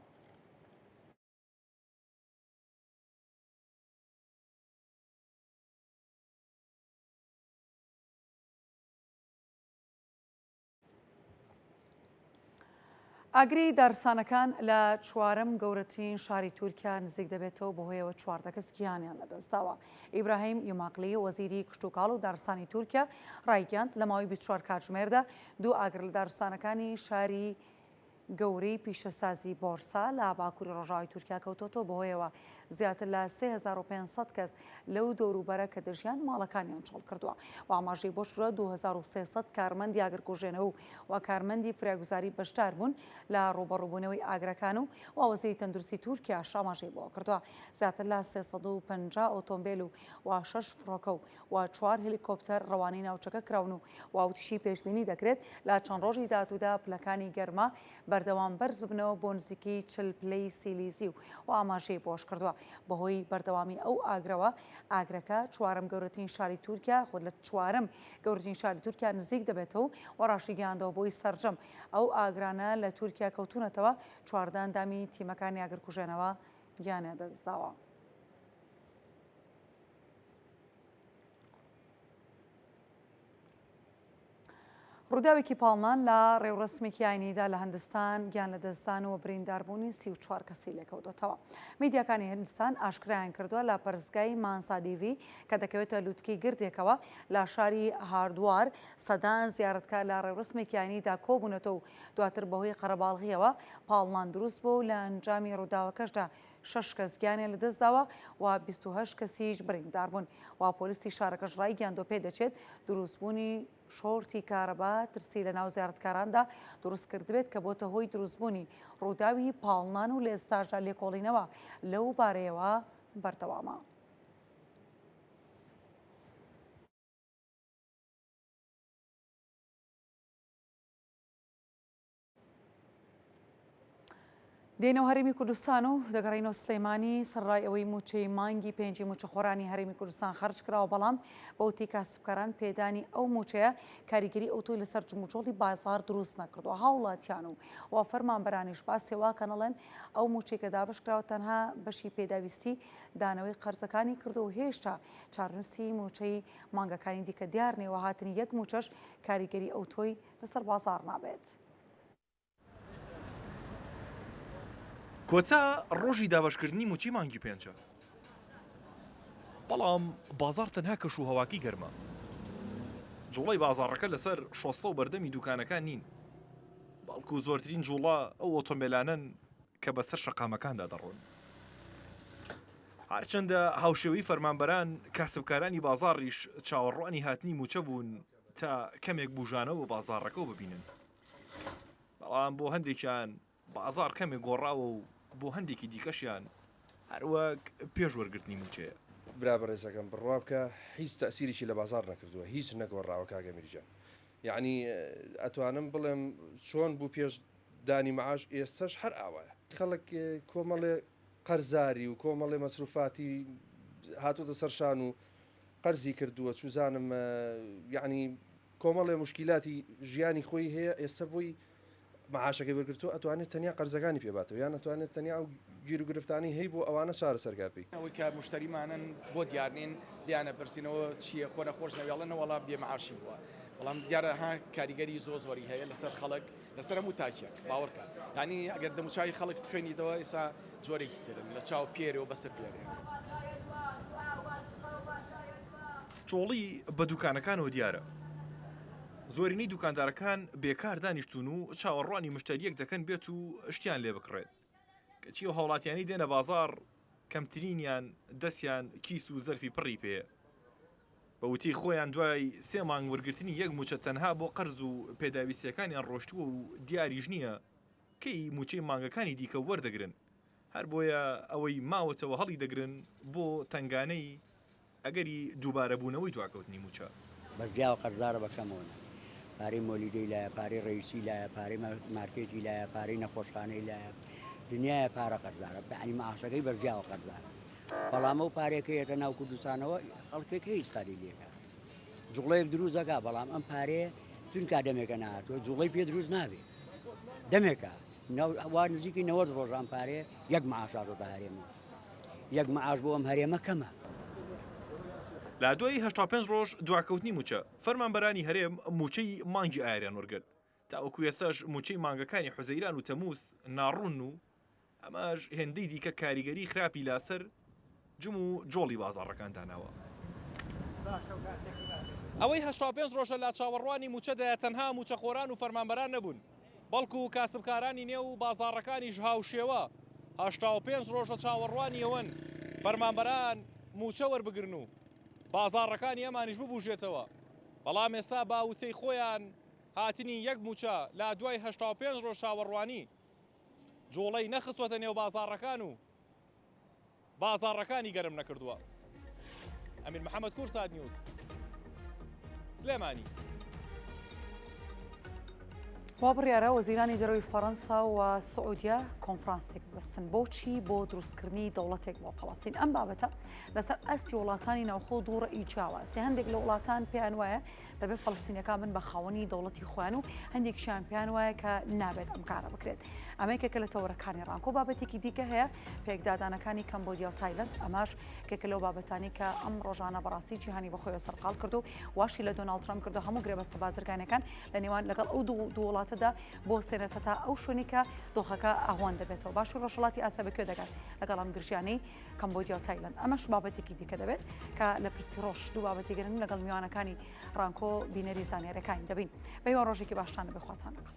ئاگری دارستانەکان لە چوارەم گەورەترین شاری تورکیا نزیک دەبێتەوە بەهۆیەوە 14 کەس گیانیان لەدەستداوە. ئیبراهیم یوماقلی وەزیری کشتوکاڵ و دارستانی تورکیا ڕایگەیاند لە ماوەی 24 کاتژمێردا دوو ئاگر لە دارستانەکانی شاری گەورەی پیشەسازی بۆرسا لە باکووری ڕۆژاوای تورکیا کەوتۆتەوە، بەهۆیەوە زیاتر لە 3500 کەس لەو دەوروبەرە کە دەژیان ماڵەکانیان چۆڵ کردووە و ئاماژەی بۆش کردووە 2300 کارمەندی ئاگرکوژێنەوە و کارمەندی فریاگوزاری بەشدار بوون لە ڕووبەڕووبوونەوەی ئاگرەکان و وەزیری تەندروستی تورکیاش ئاماژەی بۆ کردووە زیاتر لە 350 ئۆتۆمبێل و و شەش فڕۆکە و و چوار هەلیکۆپتەر ڕەوانەی ناوچەکە کراون و وتیشی پێشبینی دەکرێت لە چەند ڕۆژی داهاتوودا پلەکانی گەرما بەردەوام بەرز ببنەوە بۆ نزیکەی 40 پلەی سیلیزی و و ئاماژەی بەوەشکردووە بەهۆی بەردەوامی ئەو ئاگرەوە ئاگرەکە چوارەم گەورەترین شاری تورکیا خود لە چوارەم گەورەترین شاری تورکیا نزیک دەبێتەوە و ڕاشیگەیاندەوە بۆی سەرجەم ئەو ئاگرانە لە تورکیا کەوتونەتەوە 14 ئەندامی تیمەکانی ئاگرکوژێنەوە گیانیان لەدەستداوە. ڕووداوێکی پاڵنان لە ڕێوڕەسمێکی ئاینیدا لە هندستان گیان لەدەستدان و برینداربوونی 34 کەسی لێکەوتۆتەوە. میدیاکانی هندستان ئاشکرایان کردووە لە پەرستگای مانسادیڤی کە دەکەوێتە لوتکەی گردێکەوە لە شاری هاردوار سەدان زیارەتکار لە ڕێوڕەسمێکی ئاینیدا کۆبوونەتەوە و دواتر بەهۆی قەرەباڵغیەوە پاڵنان دروست بوو و لە ئەنجامی ڕووداوەکەشدا شەش کەس گیانیان لەدەستداوە و 28 کەسیش برینداربوون و پۆلیسی شارەکەش ڕایگەیاندووە پێدەچێت دروستبوونی شۆرتی کارەبا ترسی لەناو زیارەتکاراندا دروست کردبێت کە بۆتە هۆی دروستبوونی ڕووداوی پاڵنان و لە ئێستاشدا لێکۆڵینەوە لەو بارەیەوە بەردەوامە. دێنەوە هەرێمی کوردستان و دەگەڕینەوە سلێمانی سەرڕای ئەوەی موچەی مانگی پێنجی موچەخۆرانی هەرێمی کوردستان خەرج کراوە بەڵام بەوتی کاسبکاران پێدانی ئەو موچەیە کاریگەری ئەوتۆی لەسەر جموجۆڵی بازار دروست نەکردووە هاوڵاتیان و و فەرمانبەرانیش باسی واکەنەڵێن ئەو موچەی کە دابش کراوە تەنها بەشی پێداویستی دانەوەی قەرزەکانی کردو و هێشتا چارنووسی موچەی مانگەکانی دیکە دیار نییە و هاتنی یەک موچەش کاریگەری ئەوتۆی لەسەر بازاڕ نابێت. کۆتا ڕۆژی دابەشکردنی مووچەی مانگی پێنجە، بەڵام بازاڕ تەنها کەش و هەواکەی گەرمە. جوڵەی بازاڕەکە لەسەر شۆستە و بەردەمی دوکانەکان نین، بەڵکو زۆرترین جوڵە ئەو ئۆتۆمبێلانەن کە بەسەر شەقامەکاندا دەڕۆن. هەرچەندە هاوشێوەی فەرمانبەران، کاسبکارانی بازاڕیش چاوەڕوانی هاتنی مووچە بوون، تا کەمێک بوژانەوە بە بازاڕەکەوە ببینن، بەڵام بۆ هەندێکیان بازاڕ کەمێک گۆڕاوە و بۆ هەندێکی دیکەشیان هەر وەک پێش وەرگرتنی مووچەیە. برا بەڕێزەکەم بڕوا بکە هیچ تەئسیرێکی لە بازاڕ نەکردووە هیچ نەگۆڕاوە کاک ئەمیر گیان یەعنی ئەتوانم بڵێم چۆن بوو پێش دانی معاش ئێستەش هەر ئاوایە. خەڵک کۆمەڵێ قەرزاری و کۆمەڵێ مەسروفاتی هاتۆتە سەر شان و قەرزی کردووە چوزانم یەعنی کۆمەڵێ موشکیلاتی ژیانی خۆی هەیە ئێستا بۆی معاشەکەی وەرگرتووە ئەتوانێت تەنیا قەرزەکانی پێ باتەوە یان ئەتوانێت تەنیا ئەو گیروگرفتانەی هەیبوو ئەوانە چارەسەرکا پێی. ئەوەی کە موشتەریمانن بۆ دیار نین لێیان ئەپرسینەوە چییە خۆ نەخۆش نەوێڵێ نەوەڵا بێ معاشی بووە بەڵام دیارە ها کاریگەری زۆر زۆری هەیە لەسەر خەڵک لەسەر هەموو تاکێک باوەڕکە یانی ئەگەر دەموچاوی خەڵک بخوێنیتەوە ئێستا جۆرێکی ترن لە چاو پێرێ و بەسەر پێرێ. چۆڵی بە دوکانەکانەوە دیارە. زۆرینەی دوکاندارەکان بێکار دانیشتوون و چاوەڕوانی مشتەرییەک دەکەن بێت و شتیان لێ بکڕێت. کەچی ئەو هاوڵاتیانەی دێنە بازاڕ کەمترینیان دەستیان کیس و زەرفی پڕی پێیە. بە وتەی خۆیان دوای سێ مانگ وەرگرتنی یەک مووچە تەنها بۆ قەرز و پێداویستییەکانیان ڕۆشتووە و دیاریش نییە کەی مووچەی مانگەکانی دیکە وەردەگرن، هەربۆیە ئەوەی ماوەتەوە هەڵیدەگرن بۆ تەنگانەی ئەگەری دووبارەبوونەوەی دواکەوتنی مووچە. بەس دیاوە قەرزارە بە کەمەوە نا پارەی مۆلیدەی لایە پارەی ڕەئیسی لایە پارەی مارکێتی لایە پارەی نەخۆشخانەی لایە دنیایە پارە قەرزارە یەعنی معاشەکەی بەس دیاوە قەرزارە بەڵام ئەو پارەیە کە یەتە ناو کوردستانەوە خەڵکێک هەیە ئیسفادەی لێکا جوڵەیەک دروست دەکا بەڵام ئەم پارەیە چونکە دەمێکە نهاتووە جوڵەی پێ دروست نابێ دەمێکە وا نزیکی 90 ڕۆژ ئەم پارەیە یەک معاش هاتۆتە هەرێمەوە یەک معاش بۆ ئەم هەرێمە کەمە. لە دوای 85 ڕۆژ دواکەوتنی مووچە، فەرمانبەرانی هەرێم مووچەی مانگی ئایاریان وەرگرت، تاوەکو ئێستاش مووچەی مانگەکانی حوزەیران و تەمووز ناڕوونن و ئەمەش هێندەی دیکە کاریگەری خراپی لاسەر جم و جۆڵی بازاڕەکان داناوە. ئەوەی 85 ڕۆژە لە چاوەڕوانی مووچەدایە تەنها مووچەخۆران و فەرمانبەران نەبوون، بەڵکو کاسبکارانی نێو بازاڕەکانیش هاوشێوە 85 ڕۆژە چاوەڕوانی ئەوەن فەرمانبەران مووچە وەربگرن و بازاڕەکانی ئەمانیش ببوژێتەوە، بەڵام ئێستا بە وتەی خۆیان هاتنی یەک مووچە لە دوای 85 ڕۆژ چاوەڕوانی جوڵەی نەخستووەتە نێو بازاڕەکان و بازاڕەکانی گەرم نەکردووە. ئەمیر محەمەد کوردسات نیوز، سلێمانی. وا بڕیارە وەزیرانی دەرەوەی فەڕەنسا و سعودیە کۆنفرانسێک ببەستن بۆچی بۆ دروستکردنی دەوڵەتێک بۆ فەڵەستین ئەم بابەتە لەسەر ئاستی وڵاتانی ناوخۆ دوو ڕەئی جیاوازە هەندێک لە وڵاتان پێیان وایە دەبێت فەڵەستینەکان بن بە خاوەنی دەوڵەتی خۆیان و هەندێکیشیان پێیان وایە کە نابێت ئەم کارە بکرێت. ئەمە یەکێکە لە تەوەرەکانی ڕانکۆ. بابەتێکی دیکە هەیە پێکدادانەکانی کەمبۆدیا و تایلەند، ئەمەش یەکێکە لەو بابەتانەی کە ئەم ڕۆژانە بەڕاستی جیهانی بەخۆیەوە سەرقاڵ کرد و واشی لە دۆناڵد ترەمپ کردو هەموو گرێبەستە بازرگانیەکان لە نێوان لەگەڵ ئەو دوو وڵاتەدا بۆ سێنێت هەتا ئەو شوێنی کە دۆخەکە ئاهوان دەبێتەوە. باشوور ڕۆژهەڵاتی ئاسیا بە کوێ دەگات لەگەڵ ئەم گرژیانەی کەمبۆدیا و تایلەند؟ ئەمەش بابەتێکی دیکە دەبێت کە لە پرسی ڕۆژ دوو بابەتی گرنگ لەگەڵ میوانەکانی ڕانکۆ بینەری زانیاریەکانی دەبین. بەهیوا ڕۆژێکی باشتان لەبێ خواتان لەگەڵ.